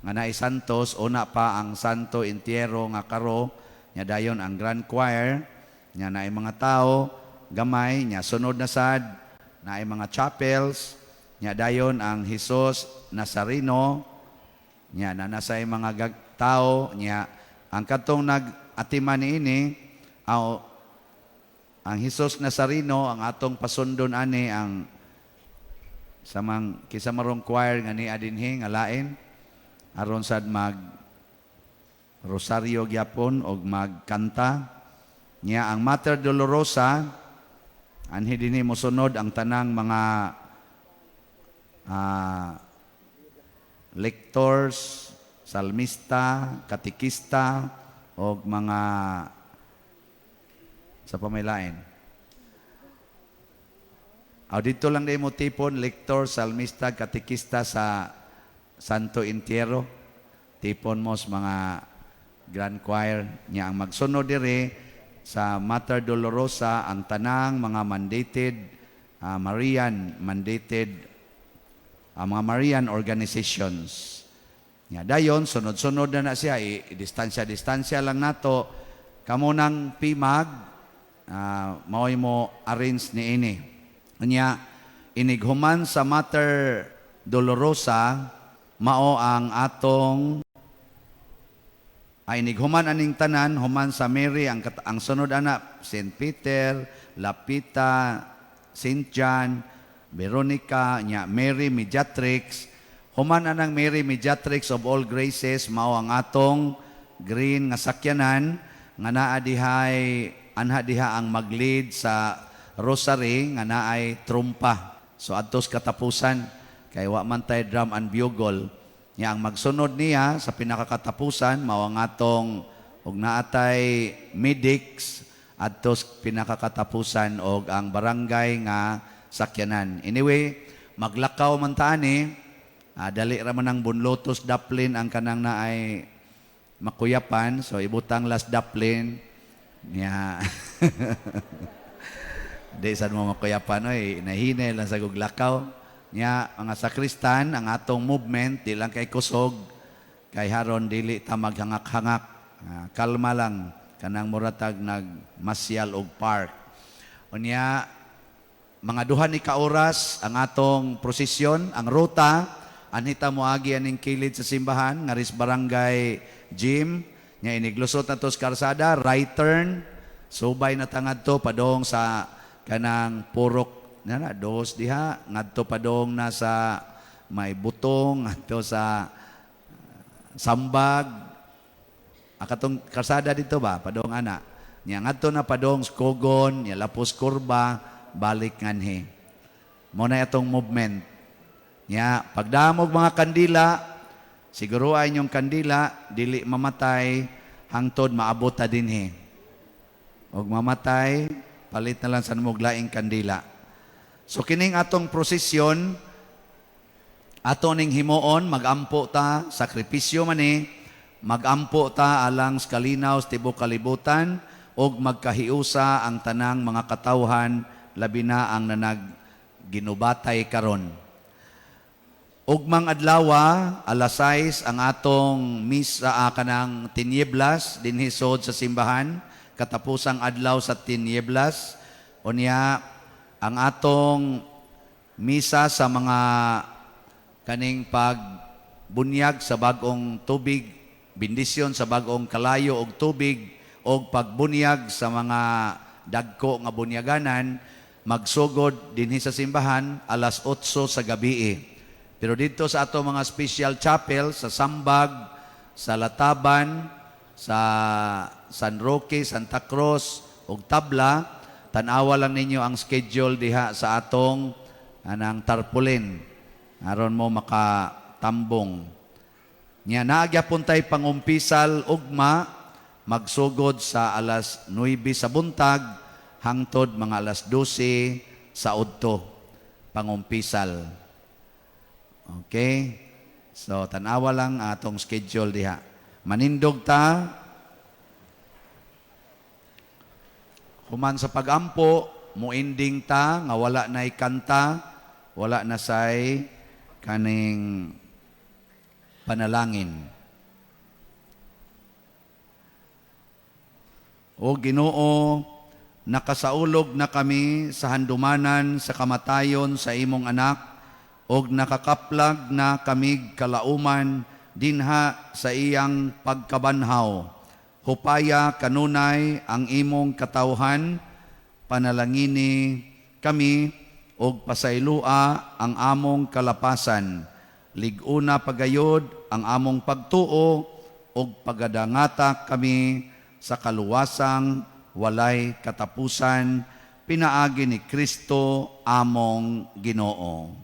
nga naay Santos. Una pa ang Santo Entierro nga karo nya, dayon ang Grand Choir nya, naay mga tao gamay nya, sunod na sad naay mga chapels nya, dayon ang Jesus Nazareno nya na nasay mga tao nya. Ang katong nag-atiman niini aw ang Jesus Nazareno, ang atong pasundon ani ang samang kisa marong choir nga ni dinhi nga lain aron sad mag rosaryo gyapon og magkanta nya. Ang Mater Dolorosa, anhi dinhi mosunod ang tanang mga lectors, salmista, katikista og mga sa pamilain. Aw, dito lang din mo tipon, lector, salmista, katikista sa Santo Entierro. Tipon mo sa mga Grand Choir niya. Ang magsunod dire sa Mater Dolorosa ang tanang mga mandated Marian mandated mga Marian organizations. Nya dayon sunod-sunod na na siya, i-distansya-distansya lang nato. Kamo nang pimag mao'y mo arrange niini. Unya inighuman sa Mater Dolorosa mao ang atong ay inighuman aning tanan, human sa Mary ang sunod ana St. Peter, Lapita, St. John, Veronica, nya Mary Mediatrix. Human anang Mary Mediatrix of All Graces mao ang atong green nga sakyanan nga naa dihay, anha diha ang mag-lead sa rosary nga naay trumpa. So adtos katapusan kay wa man tay drum and bugle. Nya ang magsunod niya sa pinakakatapusan mao ang atong og naatay medics adtos pinakakatapusan og ang barangay nga sakyanan. Anyway, maglakaw man ta ani, dali ra man ang Bunlotos Daplin ang kanang naay makuyapan, so ibutang las Daplin niya. Di sad mo makuyapan oy, nahinay lang sa lakaw. Nya mga sakristan, ang atong movement di lang kay kusog kay haron dili ta maghangak-hangak. Kalma lang kanang muratag nagmasyal og park. Unya mga 2 ni ka oras ang atong prosesyon, ang ruta anhita moagi aning kilid sa simbahan ngaris barangay gym nya, iniglusot na to sa karsada, right turn, subay na tangad to padong sa kanang purok na na dos diha ngadto padong na sa may butong ngadto sa Sambag akatong karsada dito ba padong ana nya, ngadto na padong Kogon nya, lapos kurba, balik nganhi. Mo na atong movement nya. Pagdamog mga kandila, siguro ay inyong kandila dili mamatay hangtod maabot ta dinhi. Og mamatay, palit na lang sa mog laing kandila. So kining atong prosesyon ato ning himuon, magampo ta, sakripisyo man ni, magampo ta alang sa kalinaw sa tibuok kalibutan ug magkahiusa ang tanang mga katawhan, labi na ang nanag ginubatay karon. Ugmang adlawa, alas 6 ang atong misa, kanang tinyeblas dinhi sod sa simbahan, katapusang adlaw sa tinyeblas. Unya ang atong misa sa mga kaning pagbunyag sa bag-ong tubig, bendisyon sa bag-ong kalayo og tubig og pagbunyag sa mga dagko nga bunyaganan magsugod dinhi sa simbahan alas 8 sa gabi. Pero dito sa ato mga special chapel sa Sambag, sa Lataban, sa San Roque, Santa Cruz ug Tabla, Tan-awa lang ninyo ang schedule diha sa atong anang tarpaulin aron mo makatambong. Nya naa gyapon tay pangumpisal ugma, magsugod sa alas 9 sa buntag hangtod mga alas 12 sa udto, pangumpisal. Okay? So tan-awa lang atong schedule diha. Manindog ta. Human sa pagampo, muinding ta nga wala na'y kanta, wala na say kaning panalangin. O Ginoo, nakasaulog na kami sa handumanan sa kamatayon sa imong anak, og nakakaplag na kamig kalauman dinha sa iyang pagkabanhaw. Hupaya kanunay ang imong katawhan, panalangini kami og pasaylua ang among kalapasan. Lig-una pagayod ang among pagtuo og pagadangata kami sa kaluwasang walay katapusan, pinaagi ni Kristo among Ginoo.